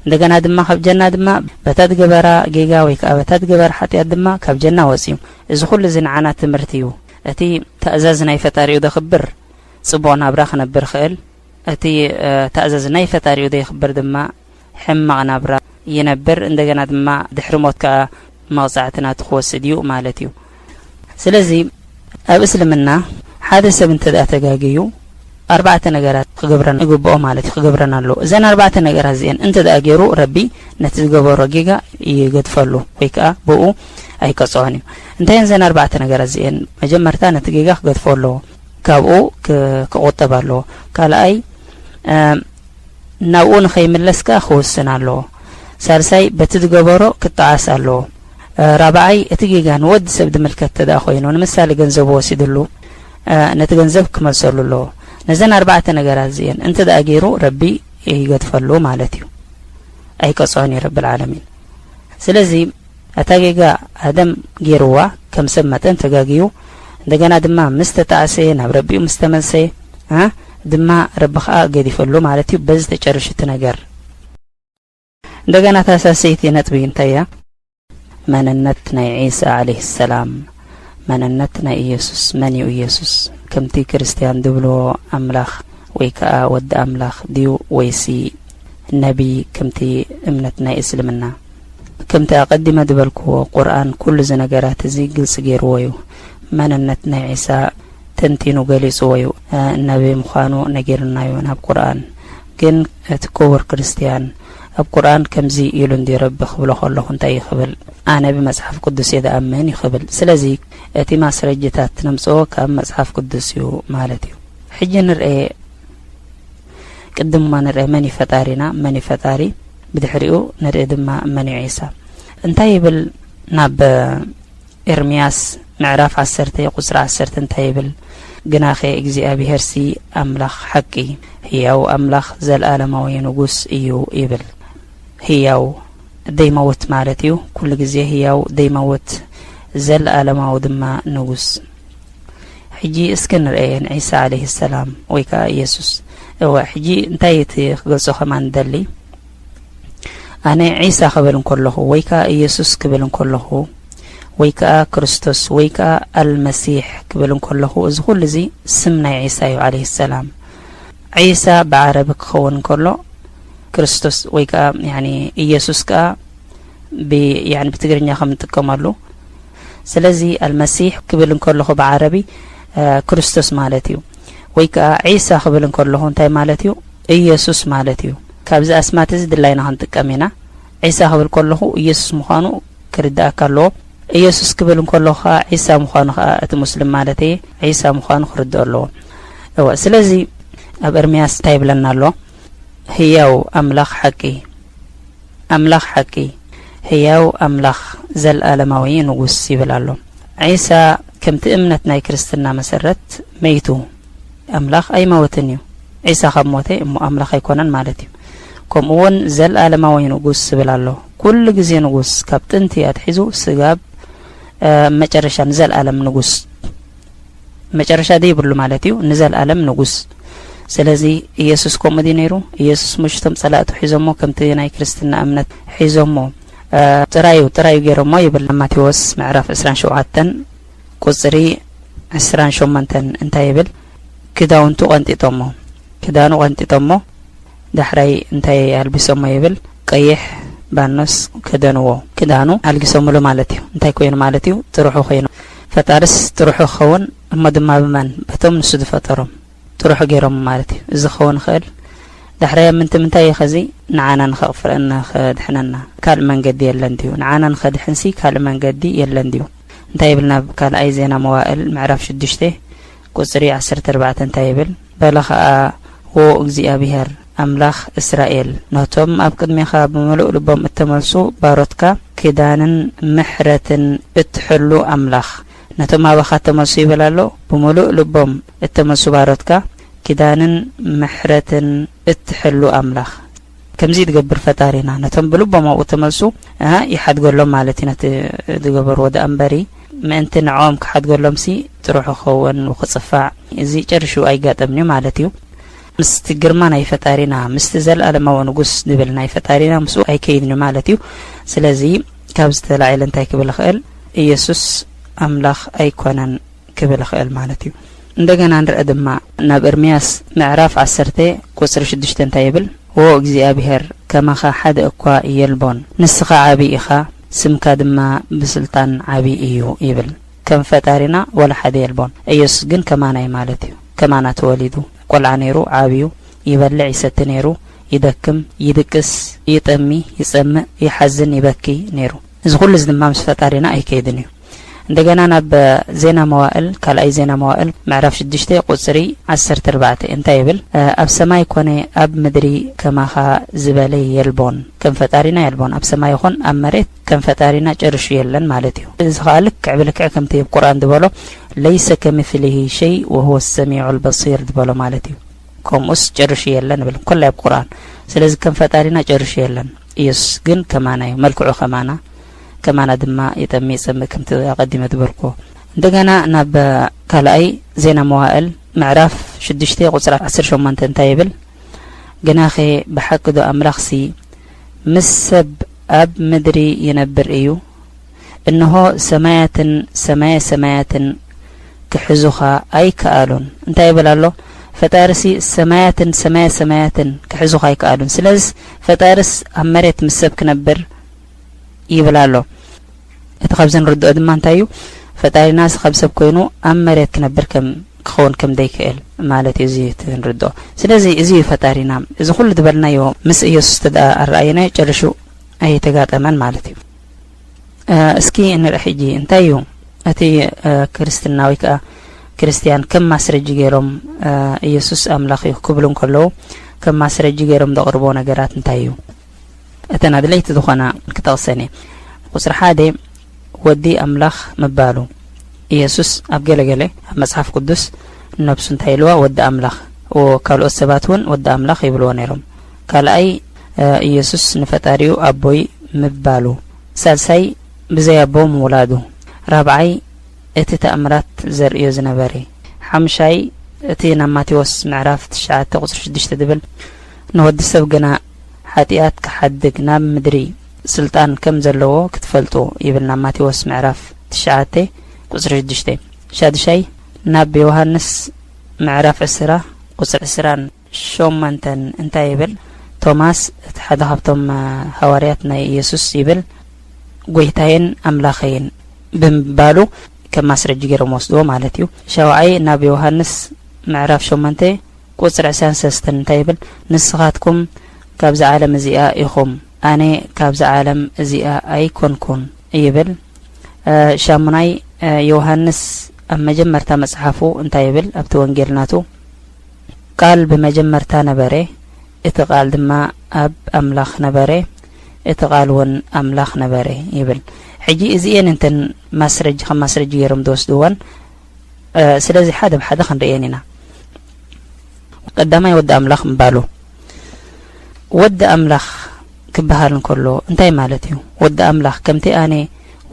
እንደገና ድማ ካብ ጀና ድማ በታ ዝገበራ ጌጋ ወይ ከኣ በታ ዝገበራ ሓጢኣት ድማ ካብ ጀና ወጽዩ። እዚ ኩሉ እዚ ንዓና ትምህርቲ እዩ። እቲ ተእዛዝ ናይ ፈጣሪኡ ዘኽብር ጽቡቕ ናብራ ክነብር ይኽእል። እቲ፣ እ፣ ተእዛዝ ናይ ፈጣሪኡ ዘየኽብር ድማ ሕማቕ ናብራ ይነብር፣ እንደገና ድማ ድሕሪ ሞት ከኣ መቕጻዕቲ ናቱ ክወስድ እዩ ማለት እዩ። ስለዚ ኣብ እስልምና ሓደ ሰብ እንተ ደኣ ተጋግዩ ኣርባዕተ ነገራት ክገብረን ይግብኦ ማለት እዩ፣ ክገብረን ኣለዎ። እዘን ኣርባዕተ ነገራት እዚአን እንተ ደኣ ገይሩ ረቢ ነቲ ዝገበሮ ጌጋ ይገድፈሉ ወይ ከኣ ብኡ ኣይቀጽዖን እዩ። እንታይ እየን እዘን ኣርባዕተ ነገራት እዚአን? መጀመርታ ነቲ ጌጋ ክገድፎ ኣለዎ፣ ካብኡ ክ-፣ ክቑጠብ ኣለዎ። ካልኣይ፣ እ፣ ናብኡ ንኸይምለስ ከኣ ክውስን ኣለዎ። ሳልሳይ፣ በቲ ዝገበሮ ክጠዓስ ኣለዎ። እ፣ ራብዓይ፣ እቲ ጌጋ ንወዲ ሰብ ዝምልከት እንተ ደኣ ኮይኑ፣ ንምሳሌ ገንዘቡ ወሲድሉ፣ እ፣ ነቲ ገንዘብ ክመልሰሉ ኣለዎ። ነዘን ኣርባዕተ ነገራት እዚአን እንተ ደኣ ገይሩ፣ ረቢ ይገድፈሉ ማለት እዩ። ኣይቀጽዖን እዩ ረብል ዓለሚን። ስለዚ፣ እታ ጌጋ ኣደም ገይርዋ፣ ከም ሰብ መጠን ተጋግዩ፣ እንደገና ድማ ምስ ተጣዕሰ፣ ናብ ረቢኡ ምስ ተመልሰ፣ እ፣ ድማ ረቢ ኸኣ ገዲፈሉ ማለት እዩ። በዚ ተጨርሹ እቲ ነገር። እንደገና እታ ሳልሰይቲ ነጥቢ እንታይ እያ? መንነት ናይ ዒሳ ዓለይሂ ሰላም። መንነት ናይ ኢየሱስ። መን እዩ ኢየሱስ? ከምቲ ክርስትያን ዝብልዎ ኣምላኽ ወይ ከኣ ወዲ ኣምላኽ ድዩ ወይሲ ነቢ ከምቲ እምነት ናይ እስልምና? ከምቲ ኣቐዲመ ዝበልክዎ፣ ቁርኣን ኩሉ እዚ ነገራት እዚ ግልጺ ገይርዎ እዩ። መንነት ናይ ዒሳ ተንቲኑ ገሊጽዎ እዩ። እ፣ ነቢ ምዃኑ ነጊሩና እዩ ናብ ቁርኣን። ግን እቲ ክቡር ክርስትያን ኣብ ቁርኣን ከምዚ ኢሉ እንድዩ ረቢ ክብሎ ከለኹ እንታይ እዩ ክብል? ኣነ ብመጽሓፍ ቅዱስ እየ ዝኣምን እዩ ክብል። ስለዚ እቲ ማስረጅታት ነምጽኦ ካብ መጽሓፍ ቅዱስ እዩ ማለት እዩ። ሕጂ ንርኤ፣ ቅድም እሞ ንርኤ መን እዩ ፈጣሪና፣ መን እዩ ፈጣሪ፣ ብድሕሪኡ ንርኤ ድማ መን እዩ ዒሳ። እንታይ ይብል? ናብ ኤርምያስ ምዕራፍ ዓሰርተ ቁጽሪ ዓሰርተ እንታይ ይብል? ግናኸ እግዚኣብሄርሲ ኣምላኽ ሓቂ፣ ህያው ኣምላኽ፣ ዘለኣለማዊ ንጉስ እዩ ይብል። ህያው ዘይመውት ማለት እዩ። ኩሉ ግዜ ህያው ዘይመውት፣ ዘለኣለማዊ ድማ ንጉስ። ሕጂ እስከ ንርአየን ዒሳ ዓለይሂ ሰላም ወይ ከኣ ኢየሱስ። እወ፣ ሕጂ እንታይ እቲ ክገልጾ ከማን ንደሊ? ኣነ ዒሳ ክብል እንከለኹ ወይ ከኣ ኢየሱስ ክብል እንከለኹ ወይ ከኣ ክርስቶስ ወይ ከኣ ኣልመሲሕ ክብል እንከለኹ፣ እዚ ኩሉ እዚ ስም ናይ ዒሳ እዩ ዓለይሂ ሰላም። ዒሳ ብዓረቢ ክኸውን እንከሎ፣ ክርስቶስ ወይ ከኣ፣ ያኒ፣ ኢየሱስ ከኣ ብ-፣ ያኒ፣ ብትግርኛ ከም እንጥቀመሉ። ስለዚ ኣልመሲሕ ክብል እንከለኹ ብዓረቢ፣ እ፣ ክርስቶስ ማለት እዩ። ወይ ከኣ ዒሳ ክብል እንከለኹ እንታይ ማለት እዩ? ኢየሱስ ማለት እዩ። ካብዚ ኣስማት እዚ ድላይና ክንጥቀም ኢና። ዒሳ ክብል ከለኹ ኢየሱስ ምዃኑ ክርድኣካ ኣለዎ። ኢየሱስ ክብል እንከለኹ ከኣ ዒሳ ምዃኑ ከኣ እቲ ሙስሊም ማለት እየ፣ ዒሳ ምዃኑ ክርድኦ ኣለዎ። እወ፣ ስለዚ ኣብ ኤርምያስ እንታይ ይብለና ኣሎ? ህያው ኣምላኽ ሓቂ፣ ኣምላኽ ሓቂ፣ ህያው ኣምላኽ፣ ዘለኣለማዊ ንጉስ ይብል ኣሎ። ዒሳ ከምቲ እምነት ናይ ክርስትና መሰረት መይቱ ኣምላኽ ኣይመወትን እዩ። ዒሳ ካብ ሞተ እሞ ኣምላኽ ኣይኮነን ማለት እዩ። ከምኡ እውን ዘለኣለማዊ ንጉስ ዝብል ኣሎ። ኩሉ ግዜ ንጉስ፣ ካብ ጥንቲ ኣትሒዙ ስጋብ እ፣ መጨረሻ ንዘለኣለም ንጉስ፣ መጨረሻ ዘይብሉ ማለት እዩ፣ ንዘለኣለም ንጉስ። ስለዚ ኢየሱስ ከምኡ ድዩ ነይሩ? ኢየሱስ ምሽቶም ጸላእቱ ሒዞሞ ከምቲ ናይ ክርስትና እምነት ሒዞሞ፣ እ፣ ጥራዩ፣ ጥራዩ ገይሮሞ ይብል። ማቴዎስ ምዕራፍ ዕስራን ሸውዓተን ቁጽሪ ዕስራን ሸሞንተን እንታይ ይብል? ክዳውንቱ ቀንጢጦሞ፣ ክዳኑ ቀንጢጦሞ፣ ዳሕራይ እንታይ ኣልቢሶሞ ይብል? ቀይሕ ባኖስ ከደንዎ፣ ክዳኑ ኣልጊሶምሉ ማለት እዩ። እንታይ ኮይኑ ማለት እዩ? ጥርሑ ኮይኑ። ፈጣርስ ጥርሑ ክኸውን፣ እሞ ድማ ብመን? በቶም ንሱ ዝፈጠሮም ጥርሑ ገይሮም ማለት እዩ። እዚ ክኸውን ይኽእል። ዳሕራይ ኣብ ምንቲ ምንታይ እዩ ኸዚ? ንዓና ንኸቕፍረና፣ ንኸድሕነና ካልእ መንገዲ የለን ድዩ? ንዓና ንኸድሕንሲ ካልእ መንገዲ የለን ድዩ? እንታይ ይብል? ናብ ካልኣይ ዜና መዋእል ምዕራፍ ሽዱሽተ ቁጽሪ ዓሰርተ ኣርባዕተ እንታይ ይብል? በለ ኸኣ፣ ዎ እግዚኣብሔር ኣምላኽ እስራኤል፣ ነቶም ኣብ ቅድሜኻ ብምሉእ ልቦም እተመልሱ ባሮትካ ኪዳንን ምሕረትን እትሕሉ ኣምላኽ፣ ነቶም ኣባኻ እተመልሱ ይብል ኣሎ፣ ብምሉእ ልቦም እተመልሱ ባሮትካ ኪዳንን ምሕረትን እትሕሉ ኣምላኽ። ከምዚ ትገብር ፈጣሪና፣ ነቶም ብልቦም ኣብኡ ተመልሱ፣ እ፣ ይሓድገሎም ማለት እዩ። ነቲ ዝገበርዎ ደኣ እምበሪ፣ ምእንቲ ንዕኦም ክሓድገሎምሲ ጥርሑ ክኸውን ክጽፋዕ፣ እዚ ጨርሹ ኣይጋጠምን እዩ ማለት እዩ። ምስቲ ግርማ ናይ ፈጣሪና፣ ምስቲ ዘለኣለማዊ ንጉስ ዝብል ናይ ፈጣሪና ምስኡ ኣይከይድን እዩ ማለት እዩ። ስለዚ ካብዚ ተላዒለ እንታይ ክብል እኽእል? ኢየሱስ ኣምላኽ ኣይኮነን ክብል እኽእል ማለት እዩ። እንደገና ንርአ ድማ ናብ ኤርምያስ ምዕራፍ ዓሰርተ ቁጽሪ ሽዱሽተ እንታይ ይብል? ዎ እግዚኣብሔር፣ ከማኻ ሓደ እኳ የልቦን፣ ንስኻ ዓቢ ኢኻ፣ ስምካ ድማ ብስልጣን ዓቢ እዩ ይብል። ከም ፈጣሪና ወላ ሓደ የልቦን። ኢየሱስ ግን ከማና እዩ ማለት እዩ። ከማና ተወሊዱ፣ ቆልዓ ነይሩ፣ ዓብዩ፣ ይበልዕ ይሰቲ ነይሩ፣ ይደክም፣ ይድቅስ፣ ይጠሚ፣ ይጸምእ፣ ይሓዝን፣ ይበኪ ነይሩ። እዚ ኩሉ እዚ ድማ ምስ ፈጣሪና ኣይከይድን እዩ። እንደገና ናብ ዜና መዋእል፣ ካልኣይ ዜና መዋእል ምዕራፍ ሽዱሽተ ቁጽሪ ዓሰርተ ኣርባዕተ እንታይ ይብል? ኣብ ሰማይ ኮነ ኣብ ምድሪ ከማኻ ዝበለ የልቦን፣ ከም ፈጣሪና የልቦን። ኣብ ሰማይ ይኹን ኣብ መሬት ከም ፈጣሪና ጨርሹ የለን ማለት እዩ። እዚ ኸኣ ልክዕ ብልክዕ ከምቲ ኣብ ቁርኣን ዝበሎ፣ ለይሰ ከሚስሊሂ ሸይ ወሁወ ሰሚዑል በሲር ዝበሎ ማለት እዩ። ከምኡስ ጨርሹ የለን ይብል፣ ኮላይ ኣብ ቁርኣን። ስለዚ ከም ፈጣሪና ጨርሹ የለን። ኢየሱስ ግን ከማና እዩ፣ መልክዑ ከማና፣ ከማና ድማ ይጠሚ ይጸምእ፣ ከምቲ ኣቐዲመ ዝበልኩዎ። እንደገና ናብ ካልኣይ ዜና መዋእል ምዕራፍ ሽዱሽተ ቁጽሪ ዓሰርተ ሸሞንተ እንታይ ይብል? ግናኸ ብሓቂ ዶ ኣምላኽሲ ምስ ሰብ ኣብ ምድሪ ይነብር እዩ? እንሆ ሰማያትን ሰማየ ሰማያትን ክሕዙኻ ኣይከኣሉን። እንታይ ይብል ኣሎ? ፈጣሪሲ ሰማያትን ሰማየ ሰማያትን ክሕዙኻ ኣይከኣሉን። ስለዚስ ፈጣሪስ ኣብ መሬት ምስ ሰብ ክነብር ይብል ኣሎ። እቲ ካብዚ ንርድኦ ድማ እንታይ እዩ? ፈጣሪናስ ካብ ሰብ ኮይኑ ኣብ መሬት ክነብር ከም፣ ክኸውን ከም ዘይክእል ማለት እዩ። እዚ እቲ ንርድኦ። ስለዚ እዚ እዩ ፈጣሪና። እዚ ኩሉ ዝበልናዮ ምስ ኢየሱስ እንተ ደኣ ኣረኣየናዮ ጨርሹ ኣይተጋጠመን ማለት እዩ። እ፣ እስኪ ንርኢ ሕጂ እንታይ እዩ እቲ፣ እ፣ ክርስትና ወይ ከኣ ክርስትያን ከም ማስረጂ ገይሮም፣ እ፣ ኢየሱስ ኣምላኽ እዩ ክብሉ እንከለዉ ከም ማስረጂ ገይሮም ዘቕርብዎ ነገራት እንታይ እዩ? እተን ኣድለይቲ ዝኾና ክጠቕሰን እየ። ቁጽሪ ሓደ፣ ወዲ ኣምላኽ ምባሉ። ኢየሱስ ኣብ ገለገለ ኣብ መጽሓፍ ቅዱስ ነብሱ እንታይ ኢልዋ? ወዲ ኣምላኽ። ኦ፣ ካልኦት ሰባት እውን ወዲ ኣምላኽ ይብልዎ ነይሮም። ካልኣይ፣ እ፣ ኢየሱስ ንፈጣሪኡ ኣቦይ ምባሉ። ሳልሳይ፣ ብዘይ ኣቦ ምውላዱ። ራብዓይ፣ እቲ ተኣምራት ዘርእዮ ዝነበረ። ሓምሻይ፣ እቲ ናብ ማቴዎስ ምዕራፍ ትሽዓተ ቁጽሪ ሽዱሽተ ዝብል፣ ንወዲ ሰብ ግና ሓጢኣት ክሓድግ ናብ ምድሪ ስልጣን ከም ዘለዎ ክትፈልጡ ይብል፣ ናብ ማቴዎስ ምዕራፍ ትሽዓተ ቁጽሪ ሽዱሽተ። ሻድሻይ፣ ናብ ዮሃንስ ምዕራፍ ዕስራ ቁጽሪ ዕስራን ሸሞንተን እንታይ ይብል? ቶማስ፣ እቲ ሓደ ካብቶም፣ እ፣ ሃዋርያት ናይ ኢየሱስ ይብል፣ "ጐይታዬን ኣምላኸይን" ብምባሉ ከም ማስረጂ ገይሮም ወስድዎ ማለት እዩ። ሻውዓይ፣ ናብ ዮሃንስ ምዕራፍ ሸሞንተ ቁጽሪ ዕስራን ሰለስተን እንታይ ይብል? "ንስኻትኩም ካብዛ ዓለም እዚኣ ኢኹም፣ ኣነ ካብዛ ዓለም እዚኣ ኣይኮንኩን" ይብል። እ፣ ሻሙናይ፣ እ፣ ዮሃንስ ኣብ መጀመርታ መጽሓፉ እንታይ ይብል? ኣብቲ ወንጌል ናቱ፣ "ቃል ብመጀመርታ ነበረ፣ እቲ ቃል ድማ ኣብ ኣምላኽ ነበረ፣ እቲ ቃል እውን ኣምላኽ ነበረ" ይብል። ሕጂ እዚኤን እንተን ማስረጂ፣ ከም ማስረጂ ገይሮም ዝወስድወን፣ እ፣ ስለዚ ሓደ ብሓደ ክንርእየን ኢና። ቀዳማይ ወዲ ኣምላኽ ምባሉ። ወዲ ኣምላኽ ክበሃል እንከሎ እንታይ ማለት እዩ? ወዲ ኣምላኽ ከምቲ ኣነ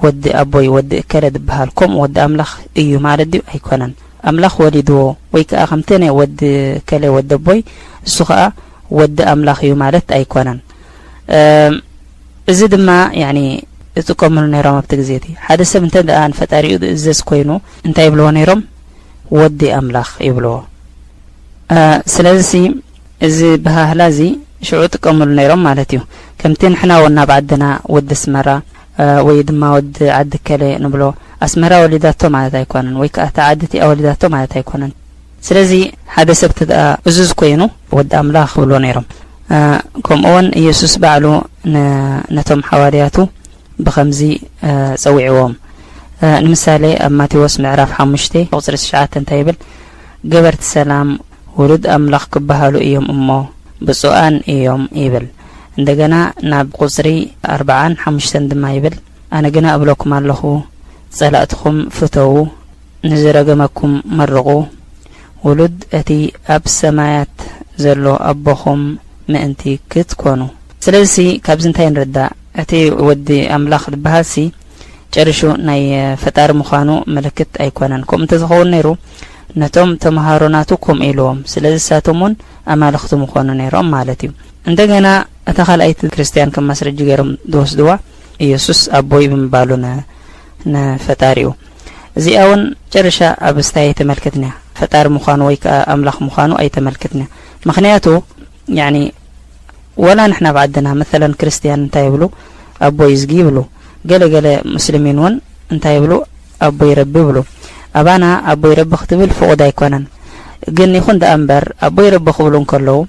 ወዲ ኣቦይ ወዲ እከለ ዝበሃል ከምኡ ወዲ ኣምላኽ እዩ ማለት ድዩ? ኣይኮነን። ኣምላኽ ወሊድዎ ወይ ከኣ ከምቲ ናይ ወዲ እከለ ወዲ ኣቦይ እሱ ከኣ ወዲ ኣምላኽ እዩ ማለት ኣይኮነን። እም፣ እዚ ድማ ያኒ ይጥቀምሉ ነይሮም ኣብቲ ግዜ እቲ። ሓደ ሰብ እንተ ደኣ ንፈጣሪኡ ዝእዘዝ ኮይኑ እንታይ ይብልዎ ነይሮም? ወዲ ኣምላኽ ይብልዎ። እ፣ ስለዚሲ እዚ ብሃህላ እዚ ሽዑ ይጥቀምሉ ነይሮም ማለት እዩ። ከምቲ ንሕና እውን ናብ ዓድና ወዲ ኣስመራ፣ እ፣ ወይ ድማ ወዲ ዓዲ ከለ ንብሎ፣ ኣስመራ ወሊዳቶ ማለት ኣይኮነን፣ ወይ ከኣ እታ ዓዲ እቲኣ ወሊዳቶ ማለት ኣይኮነን። ስለዚ ሓደ ሰብ እቲ ደኣ እዙዝ ኮይኑ ወዲ ኣምላኽ ይብልዎ ነይሮም። እ፣ ከምኡ እውን ኢየሱስ ባዕሉ ን-፣ ነቶም ሓዋርያቱ ብኸምዚ፣ እ፣ ጸዊዕዎም። እ፣ ንምሳሌ ኣብ ማቴዎስ ምዕራፍ ሓሙሽተ ቁጽሪ ትሽዓተ እንታይ ይብል? "ገበርቲ ሰላም ውሉድ ኣምላኽ ክበሃሉ እዮም እሞ ብፁዓን እዮም" ይብል። እንደገና ናብ ቁጽሪ ኣርባዓን ሓሙሽተን ድማ ይብል፣ "ኣነ ግና እብለኩም ኣለኹ፣ ጸላእትኹም ፍተዉ፣ ንዝረገመኩም መርቑ፣ ውሉድ እቲ ኣብ ሰማያት ዘሎ ኣቦኹም ምእንቲ ክትኮኑ።" ስለዚሲ ካብዚ እንታይ ንርዳእ? እቲ ወዲ ኣምላኽ ዝበሃልሲ ጨሪሹ ናይ ፈጣሪ ምዃኑ ምልክት ኣይኮነን። ከምኡ እንተዝኸውን ነይሩ፣ ነቶም ተምሃሮ ናቱ ከምኡ ኢልዎም፣ ስለዚ ንሳቶም እውን ኣማልኽቲ ምኾኑ ነይሮም ማለት እዩ። እንደገና እታ ካልኣይቲ ክርስትያን ከም ማስረጂ ገይሮም ዝወስድዋ፣ ኢየሱስ ኣቦይ ብምባሉ ን-፣ ንፈጣሪኡ። እዚኣ እውን ጨርሻ ኣብ ስታይ ኣይተመልክትንያ። ፈጣሪ ምዃኑ ወይ ከኣ ኣምላኽ ምዃኑ ኣይተመልክትንያ። ምኽንያቱ፣ ያኒ፣ ወላ ንሕና ኣብ ዓድና፣ መሰለን ክርስትያን እንታይ ይብሉ? ኣቦይ እዝጊ ይብሉ። ገለ ገለ ሙስሊሚን እውን እንታይ ይብሉ? ኣቦይ ረቢ ይብሉ። ኣባና ኣቦይ ረቢ ክትብል ፍቑድ ኣይኮነን። ግን ይኹን ደኣ እምበር፣ ኣቦይ ረቢ ክብሉ እንከለዉ፣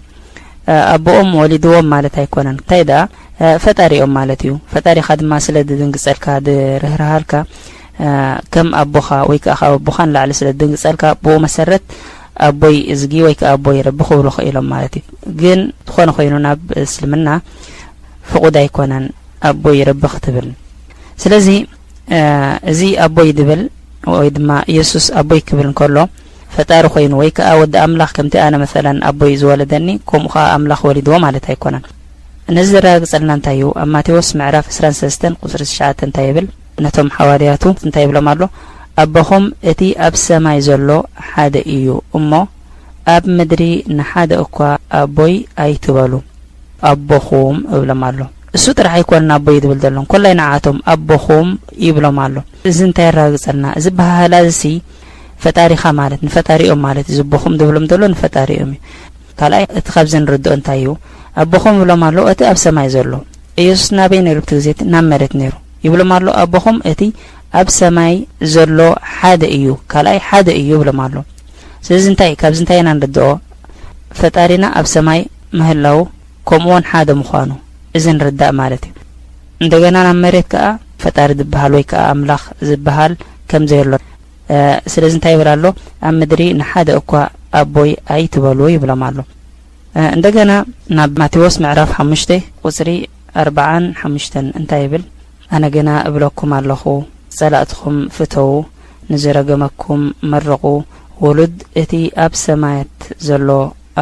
እ፣ ኣቦኦም ወሊድዎም ማለት ኣይኮነን። እንታይ ደኣ፣ እ፣ ፈጣሪኦም ማለት እዩ። ፈጣሪኻ ድማ ስለ ዝድንግጸልካ፣ ዝርህርሃልካ፣ እ፣ ከም ኣቦኻ ወይ ከኣ ካብ ኣቦኻ ንላዕሊ ስለ ዝድንግጸልካ፣ ብኡ መሰረት ኣቦይ እዝጊ ወይ ከኣ ኣቦይ ረቢ ክብሉ ክኢሎም ማለት እዩ። ግን ዝኾነ ኮይኑ ናብ እስልምና ፍቑድ ኣይኮነን ኣቦይ ረቢ ክትብል። ስለዚ፣ እ፣ እዚ ኣቦይ ድብል ወይ ድማ ኢየሱስ ኣቦይ ክብል እንከሎ ፈጣሪ ኮይኑ ወይ ከኣ ወዲ ኣምላኽ ከምቲ ኣነ መሰለን ኣቦይ ዝወለደኒ ከምኡ ከኣ ኣምላኽ ወሊድዎ ማለት ኣይኮነን። ነዚ ዘረጋግጸልና እንታይ እዩ? ኣብ ማቴዎስ ምዕራፍ ዕስራን ሰለስተን ቁጽሪ ትሽዓተ እንታይ ይብል? ነቶም ሓዋርያቱ እንታይ ይብሎም ኣሎ? ኣቦኹም እቲ ኣብ ሰማይ ዘሎ ሓደ እዩ እሞ ኣብ ምድሪ ንሓደ እኳ ኣቦይ ኣይትበሉ። ኣቦኹም እብሎም ኣሎ። እሱ ጥራሕ ኣይኮነን ኣቦይ ዝብል ዘሎ፣ እንኮላይ ንዓቶም ኣቦኹም ይብሎም ኣሎ። እዚ እንታይ የረጋግጸልና? እዚ ኣበሃህላ እዚሲ ፈጣሪኻ ማለት፣ ንፈጣሪኦም ማለት እዩ። እዚ ኣቦኹም ዝብሎም ዘሎ ንፈጣሪኦም እዩ። ካልኣይ፣ እቲ ካብዚ ንርድኦ እንታይ እዩ? ኣቦኹም ይብሎም ኣሎ፣ እቲ ኣብ ሰማይ ዘሎ። ኢየሱስ ናበይ ነይሩ ኣብቲ ግዜ እቲ? ናብ መሬት ነይሩ። ይብሎም ኣሎ፣ ኣቦኹም እቲ ኣብ ሰማይ ዘሎ ሓደ እዩ። ካልኣይ ሓደ እዩ ይብሎም ኣሎ። ስለዚ እንታይ፣ ካብዚ እንታይ ኢና ንርድኦ? ፈጣሪና ኣብ ሰማይ ምህላው ከምኡ እውን ሓደ ምዃኑ እዚ ንርዳእ ማለት እዩ። እንደገና ናብ መሬት ከኣ ፈጣሪ ዝበሃል ወይ ከኣ ኣምላኽ ዝበሃል ከም ዘየሎ፣ እ፣ ስለዚ እንታይ ይብል ኣሎ? ኣብ ምድሪ ንሓደ እኳ ኣቦይ ኣይትበሉ ይብሎም ኣሎ። እ፣ እንደገና ናብ ማቴዎስ ምዕራፍ ሓሙሽተ ቁጽሪ ኣርባዓን ሓሙሽተን እንታይ ይብል? ኣነ ግና እብለኩም ኣለኹ፣ ጸላእትኹም ፍተዉ፣ ንዝረገመኩም መርቑ፣ ውሉድ እቲ ኣብ ሰማያት ዘሎ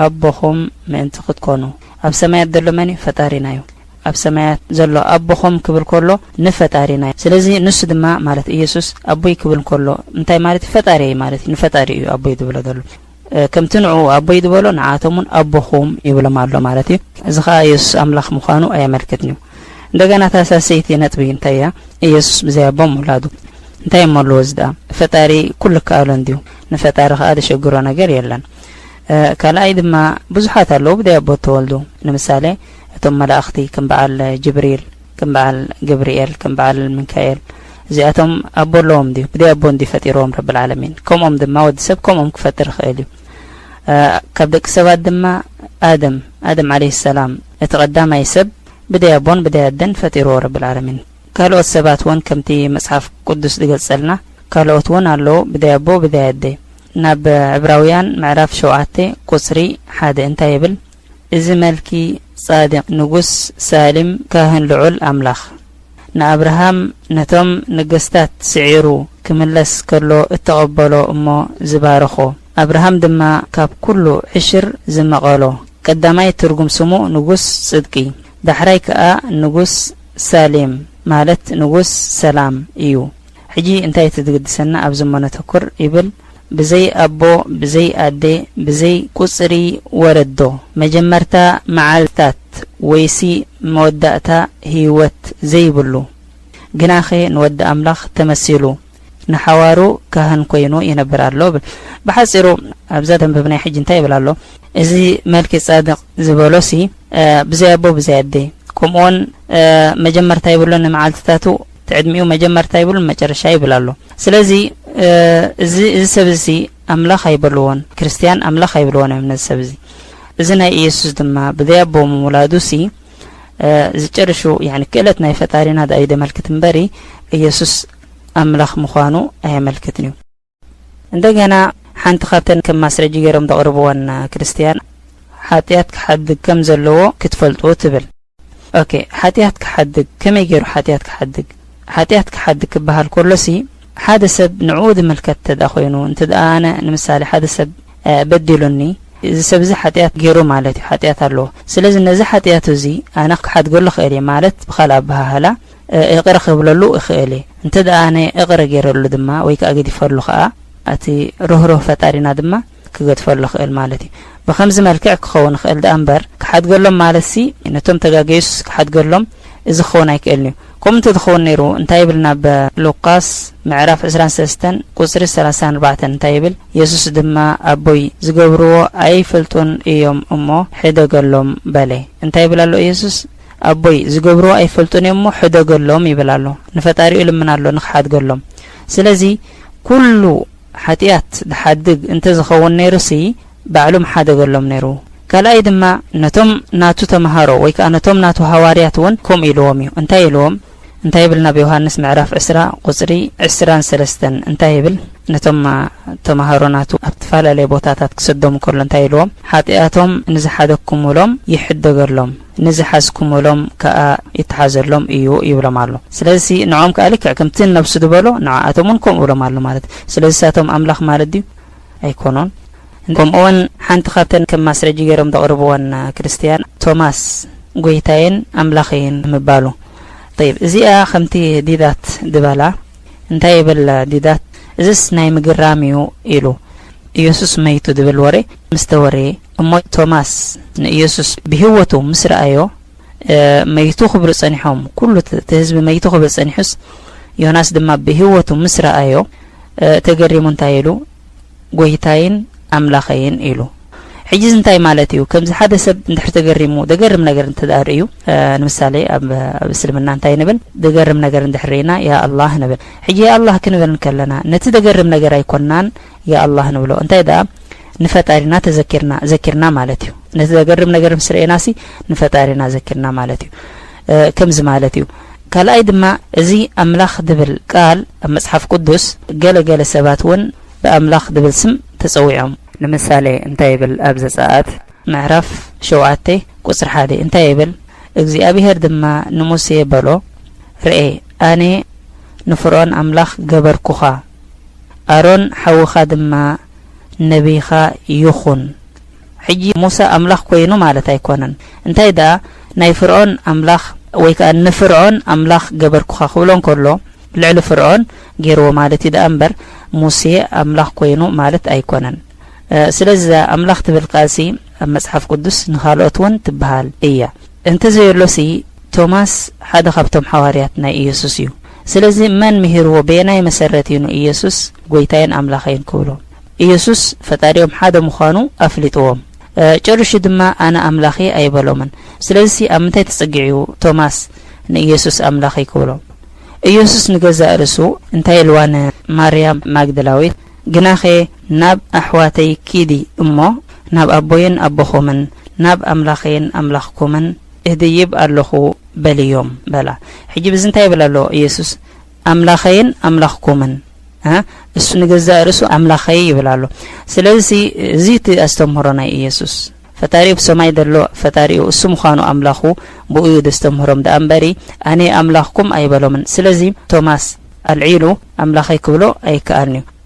ኣቦኹም ምእንቲ ክትኮኑ። ኣብ ሰማያት ዘሎ መን እዩ? ፈጣሪና እዩ። ኣብ ሰማያት ዘሎ ኣቦኹም ክብል ከሎ ንፈጣሪና እዩ። ስለዚ ንሱ ድማ ማለት ኢየሱስ ኣቦይ ክብል ከሎ እንታይ ማለት እዩ? ፈጣሪ እዩ ማለት እዩ። ንፈጣሪ እዩ ኣቦይ ዝብሎ ዘሎ። እ፣ ከምቲ ንዕኡ ኣቦይ ዝበሎ ንዓቶም እውን ኣቦኹም ይብሎም ኣሎ ማለት እዩ። እዚ ኸኣ ኢየሱስ ኣምላኽ ምዃኑ ኣየመልክትን እዩ። እንደገና እታ ሳልሰይቲ ነጥቢ እንታይ እያ? ኢየሱስ ብዘይ ኣቦ ምውላዱ። እንታይ እሞ ኣለዎ እዚ ደኣ? ፈጣሪ ኩሉ ይከኣሎ እንድዩ። ንፈጣሪ ኸኣ ዘሸግሮ ነገር የለን። እ፣ ካልኣይ ድማ ብዙሓት ኣለዉ ብዘይ ኣቦ እተወልዱ። ንምሳሌ እቶም መላእኽቲ ከም በዓል ጅብሪል፣ ከም በዓል ገብርኤል፣ ከም በዓል ሚካኤል፣ እዚኣቶም ኣቦ ኣለዎም ድዩ? ብደይ ኣቦ እንዲ ፈጢርዎም ረብል ዓለሚን። ከምኦም ድማ ወዲ ሰብ ከምኦም ክፈጥር ይኽእል እዩ። እ፣ ካብ ደቂ ሰባት ድማ ኣደም፣ ኣደም ዓለይሂ ሰላም፣ እቲ ቀዳማይ ሰብ ብደይ ኣቦን ብደይ ኣደን ፈጢርዎ ረብል ዓለሚን። ካልኦት ሰባት እውን ከምቲ መጽሓፍ ቅዱስ ዝገልጸልና ካልኦት እውን ኣለዉ ብደይ ኣቦ ብደይ ኣደ። ናብ ዕብራውያን ምዕራፍ ሸውዓተ ቁጽሪ ሓደ እንታይ ይብል? እዚ መልኪ ጻድቕ ንጉስ ሳሊም ካህን ልዑል ኣምላኽ፣ ንኣብርሃም ነቶም ነገስታት ስዒሩ ክምለስ ከሎ እተቐበሎ እሞ ዝባረኾ፣ ኣብርሃም ድማ ካብ ኩሉ ዕሽር ዝመቐሎ። ቀዳማይ ትርጉም ስሙ ንጉስ ጽድቂ፣ ዳሕራይ ከኣ ንጉስ ሳሌም፣ ማለት ንጉስ ሰላም እዩ። ሕጂ እንታይ እቲ ዝግድሰና ኣብዚ እሞ ነተኩር ይብል፣ ብዘይ ኣቦ፣ ብዘይ ኣደ፣ ብዘይ ቁጽሪ ወለዶ፣ መጀመርታ መዓልታት ወይሲ መወዳእታ ህይወት ዘይብሉ፣ ግናኸ ንወዲ ኣምላኽ ተመሲሉ፣ ንሓዋሩ ካህን ኮይኑ ይነብር ኣሎ ብል። ብሓጺሩ ኣብዛ ተንብብናይ ሕጂ እንታይ ይብል ኣሎ? እዚ መልኪ ጻድቕ ዝበሎሲ፣ እ፣ ብዘይ ኣቦ ብዘይ ኣደ፣ ከምኡውን፣ እ፣ መጀመርታ ይብሎ ንመዓልትታቱ፣ እቲ ዕድሚኡ መጀመርታ ይብሉ መጨረሻ ይብል ኣሎ። ስለዚ፣ እ፣ እዚ፣ እዚ ሰብ እዚ ኣምላኽ ኣይበልዎን፣ ክርስትያን ኣምላኽ ኣይብልዎን እዮም ነዚ ሰብ እዚ። እዚ ናይ ኢየሱስ ድማ ብዘይ ኣቦ ምውላዱሲ፣ እ፣ ዝጨርሹ፣ ያኒ ክእለት ናይ ፈጣሪና ደኣ እዩ ዘመልክት እምበሪ፣ ኢየሱስ ኣምላኽ ምዃኑ ኣየመልክትን እዩ። እንደገና ሓንቲ ካብተን ከም ማስረጂ ገይሮም ዘቕርብወን ክርስትያን፣ ሓጢኣት ክሓድግ ከም ዘለዎ ክትፈልጡ ትብል። ኦኬ፣ ሓጢኣት ክሓድግ፣ ከመይ ገይሩ ሓጢኣት ክሓድግ? ሓጢኣት ክሓድግ ክበሃል ከሎሲ፣ ሓደ ሰብ ንዕኡ ዝምልከት እንተ ደኣ ኮይኑ፣ እንተ ደኣ ኣነ ንምሳሌ ሓደ ሰብ፣ እ፣ በዲሉኒ፣ እዚ ሰብ እዚ ሓጢኣት ገይሩ ማለት እዩ፣ ሓጢኣት ኣለዎ። ስለዚ ነዚ ሓጢኣቱ እዚ ኣነ ክሓድገሉ እኽእል እየ ማለት፣ ብኻልእ ኣበሃህላ፣ እ፣ ይቕረ ክብለሉ እኽእል እየ። እንተ ደኣ ኣነ ይቕረ ገይረሉ ድማ ወይ ከኣ ገዲፈሉ ከኣ፣ እቲ ርህሩህ ፈጣሪና ድማ ክገድፈሉ ይኽእል ማለት እዩ። ብኸምዚ መልክዕ ክኸውን ይኽእል ደኣ እምበር፣ ክሓድገሎም ማለትሲ ነቶም ተጋገዩስ ክሓድገሎም እዚ ክኸውን ኣይክእልን እዩ። ከምኡ እንተ ዝኸውን ነይሩ፣ እንታይ ይብል ናብ ሉቃስ ምዕራፍ ዕስራን ሰለስተን ቁጽሪ ሰላሳን ኣርባዕተን እንታይ ይብል? የሱስ ድማ፣ ኣቦይ፣ ዝገብርዎ ኣይፈልጡን እዮም እሞ ሕደገሎም በለ። እንታይ ይብል ኣሎ የሱስ? ኣቦይ፣ ዝገብርዎ ኣይፈልጡን እዮም እሞ ሕደገሎም ይብል ኣሎ። ንፈጣሪኡ ይልምን ኣሎ ንኽሓድገሎም። ስለዚ ኩሉ ሓጢኣት ዝሓድግ እንተ ዝኸውን ነይሩሲ፣ ባዕሉ ምሓደገሎም ነይሩ። ካልኣይ ድማ ነቶም ናቱ ተምሃሮ ወይ ከኣ ነቶም ናቱ ሃዋርያት እውን ከምኡ ኢልዎም እዩ። እንታይ ኢልዎም? እንታይ ይብል? ናብ ዮሃንስ ምዕራፍ ዕስራ ቁጽሪ ዕስራን ሰለስተን እንታይ ይብል? ነቶም፣ አ፣ ተምሃሮ ናቱ ኣብ ዝተፈላለየ ቦታታት ክሰዶም ከሎ እንታይ ኢልዎም? ሓጢኣቶም ንዝሓደግኩምሎም ይሕደገሎም፣ ንዝሓዝኩምሎም ከኣ ይተሓዘሎም እዩ ይብሎም ኣሎ። ስለዚ ንዕኦም ከኣ ልክዕ ከምቲ ነብሱ ዝበሎ ንዓኣቶም እውን ከምኡ ኢሎም ኣሎ ማለት እዩ። ስለዚ ንሳቶም ኣምላኽ ማለት ድዩ? ኣይኮኑን። ከምኡውን ሓንቲ ካብተን ከም ማስረጂ ገይሮም ዘቕርብወን ክርስትያን ቶማስ ጎይታዬን ኣምላኸይን ምባሉ። ጠይብ፣ እዚኣ ከምቲ ዲዳት ዝበላ እንታይ ይብል ዲዳት? እዝስ ናይ ምግራም እዩ ኢሉ። ኢየሱስ መይቱ ዝብል ወሬ ምስ ተወረየ እሞ ቶማስ ንኢየሱስ ብህይወቱ ምስ ረኣዮ፣ እ፣ መይቱ ክብሉ ጸኒሖም፣ ኩሉ እቲ፣ እቲ ህዝቢ መይቱ ክብል ጸኒሑስ፣ ዮናስ ድማ ብህይወቱ ምስ ረኣዮ፣ እ፣ ተገሪሙ እንታይ ኢሉ? ጎይታይን ኣምላኸይን ኢሉ። ሕጂ እዚ እንታይ ማለት እዩ? ከምዚ ሓደ ሰብ እንድሕር ተገሪሙ፣ ደገርም ነገር እንተ ደኣ ርእዩ፣ እ፣ ንምሳሌ ኣብ፣ ኣብ እስልምና እንታይ ንብል? ደገርም ነገር እንድሕር ርኢና፣ ያ ኣላህ ንብል። ሕጂ ያ ኣላህ ክንብል እንከለና፣ ነቲ ደገርም ነገር ኣይኮንናን ያ ኣላህ ንብሎ። እንታይ ደኣ ንፈጣሪና ተዘኪርና፣ ዘኪርና ማለት እዩ። ነቲ ዘገርም ነገር ምስ ርኤናሲ ንፈጣሪና ዘኪርና ማለት እዩ። እ፣ ከምዚ ማለት እዩ። ካልኣይ ድማ እዚ ኣምላኽ ዝብል ቃል ኣብ መጽሓፍ ቅዱስ ገለ ገለ ሰባት እውን ብኣምላኽ ዝብል ስም ተጸዊዖም። ንምሳሌ እንታይ ይብል ኣብ ዘጸኣት ምዕራፍ ሸውዓተ ቁጽሪ ሓደ እንታይ ይብል? እግዚኣብሄር ድማ ንሙሴ በሎ፣ ርኤ፣ ኣነ ንፍርዖን ኣምላኽ ገበርኩኻ፣ ኣሮን ሓውኻ ድማ ነቢኻ ይኹን። ሕጂ ሙሳ ኣምላኽ ኮይኑ ማለት ኣይኮነን። እንታይ ደኣ ናይ ፍርዖን ኣምላኽ ወይ ከኣ ንፍርዖን ኣምላኽ ገበርኩኻ ክብሎ እንከሎ፣ ልዕሊ ፍርዖን ገይርዎ ማለት እዩ ደኣ እምበር፣ ሙሴ ኣምላኽ ኮይኑ ማለት ኣይኮነን። እ፣ ስለዚ እዛ ኣምላኽ ትብል ቃልሲ ኣብ መጽሓፍ ቅዱስ ንኻልኦት እውን ትበሃል እያ። እንተዘየሎሲ፣ ቶማስ ሓደ ካብቶም ሓዋርያት ናይ ኢየሱስ እዩ። ስለዚ መን ምሂርዎ፣ በየናይ መሰረት እዩ ንኢየሱስ ጎይታይን ኣምላኸይን ክብሎ? ኢየሱስ ፈጣሪኦም ሓደ ምዃኑ ኣፍሊጥዎም። እ፣ ጨሪሹ ድማ ኣነ ኣምላኸይ ኣይበሎምን። ስለዚሲ ኣብ ምንታይ ተጸጊዑ እዩ ቶማስ ንኢየሱስ ኣምላኸይ ክብሎ? ኢየሱስ ንገዛእ ርእሱ እንታይ ኢልዋ ንማርያም ማግደላዊት? ግናኸ ናብ ኣሕዋተይ ኪዲ እሞ ናብ ኣቦይን ኣቦኹምን ናብ ኣምላኸይን ኣምላኽኩምን እድይብ ኣለኹ በልዮም በላ። ሕጂ ብዚ እንታይ ይብል ኣሎ ኢየሱስ? ኣምላኸይን ኣምላኽኩምን። እ? እሱ ንገዛእ ርእሱ ኣምላኸይ ይብል ኣሎ። ስለዚ እዚ እቲ ኣስተምህሮ ናይ ኢየሱስ። ፈጣሪኡ ብሰማይ ዘሎ ፈጣሪኡ እሱ ምዃኑ ኣምላኹ ብኡ እዩ ዘስተምህሮም ደኣ እምበሪ፣ ኣነ ኣምላኽኩም ኣይበሎምን። ስለዚ ቶማስ ኣልዒሉ ኣምላኸይ ክብሎ ኣይከኣልን እዩ።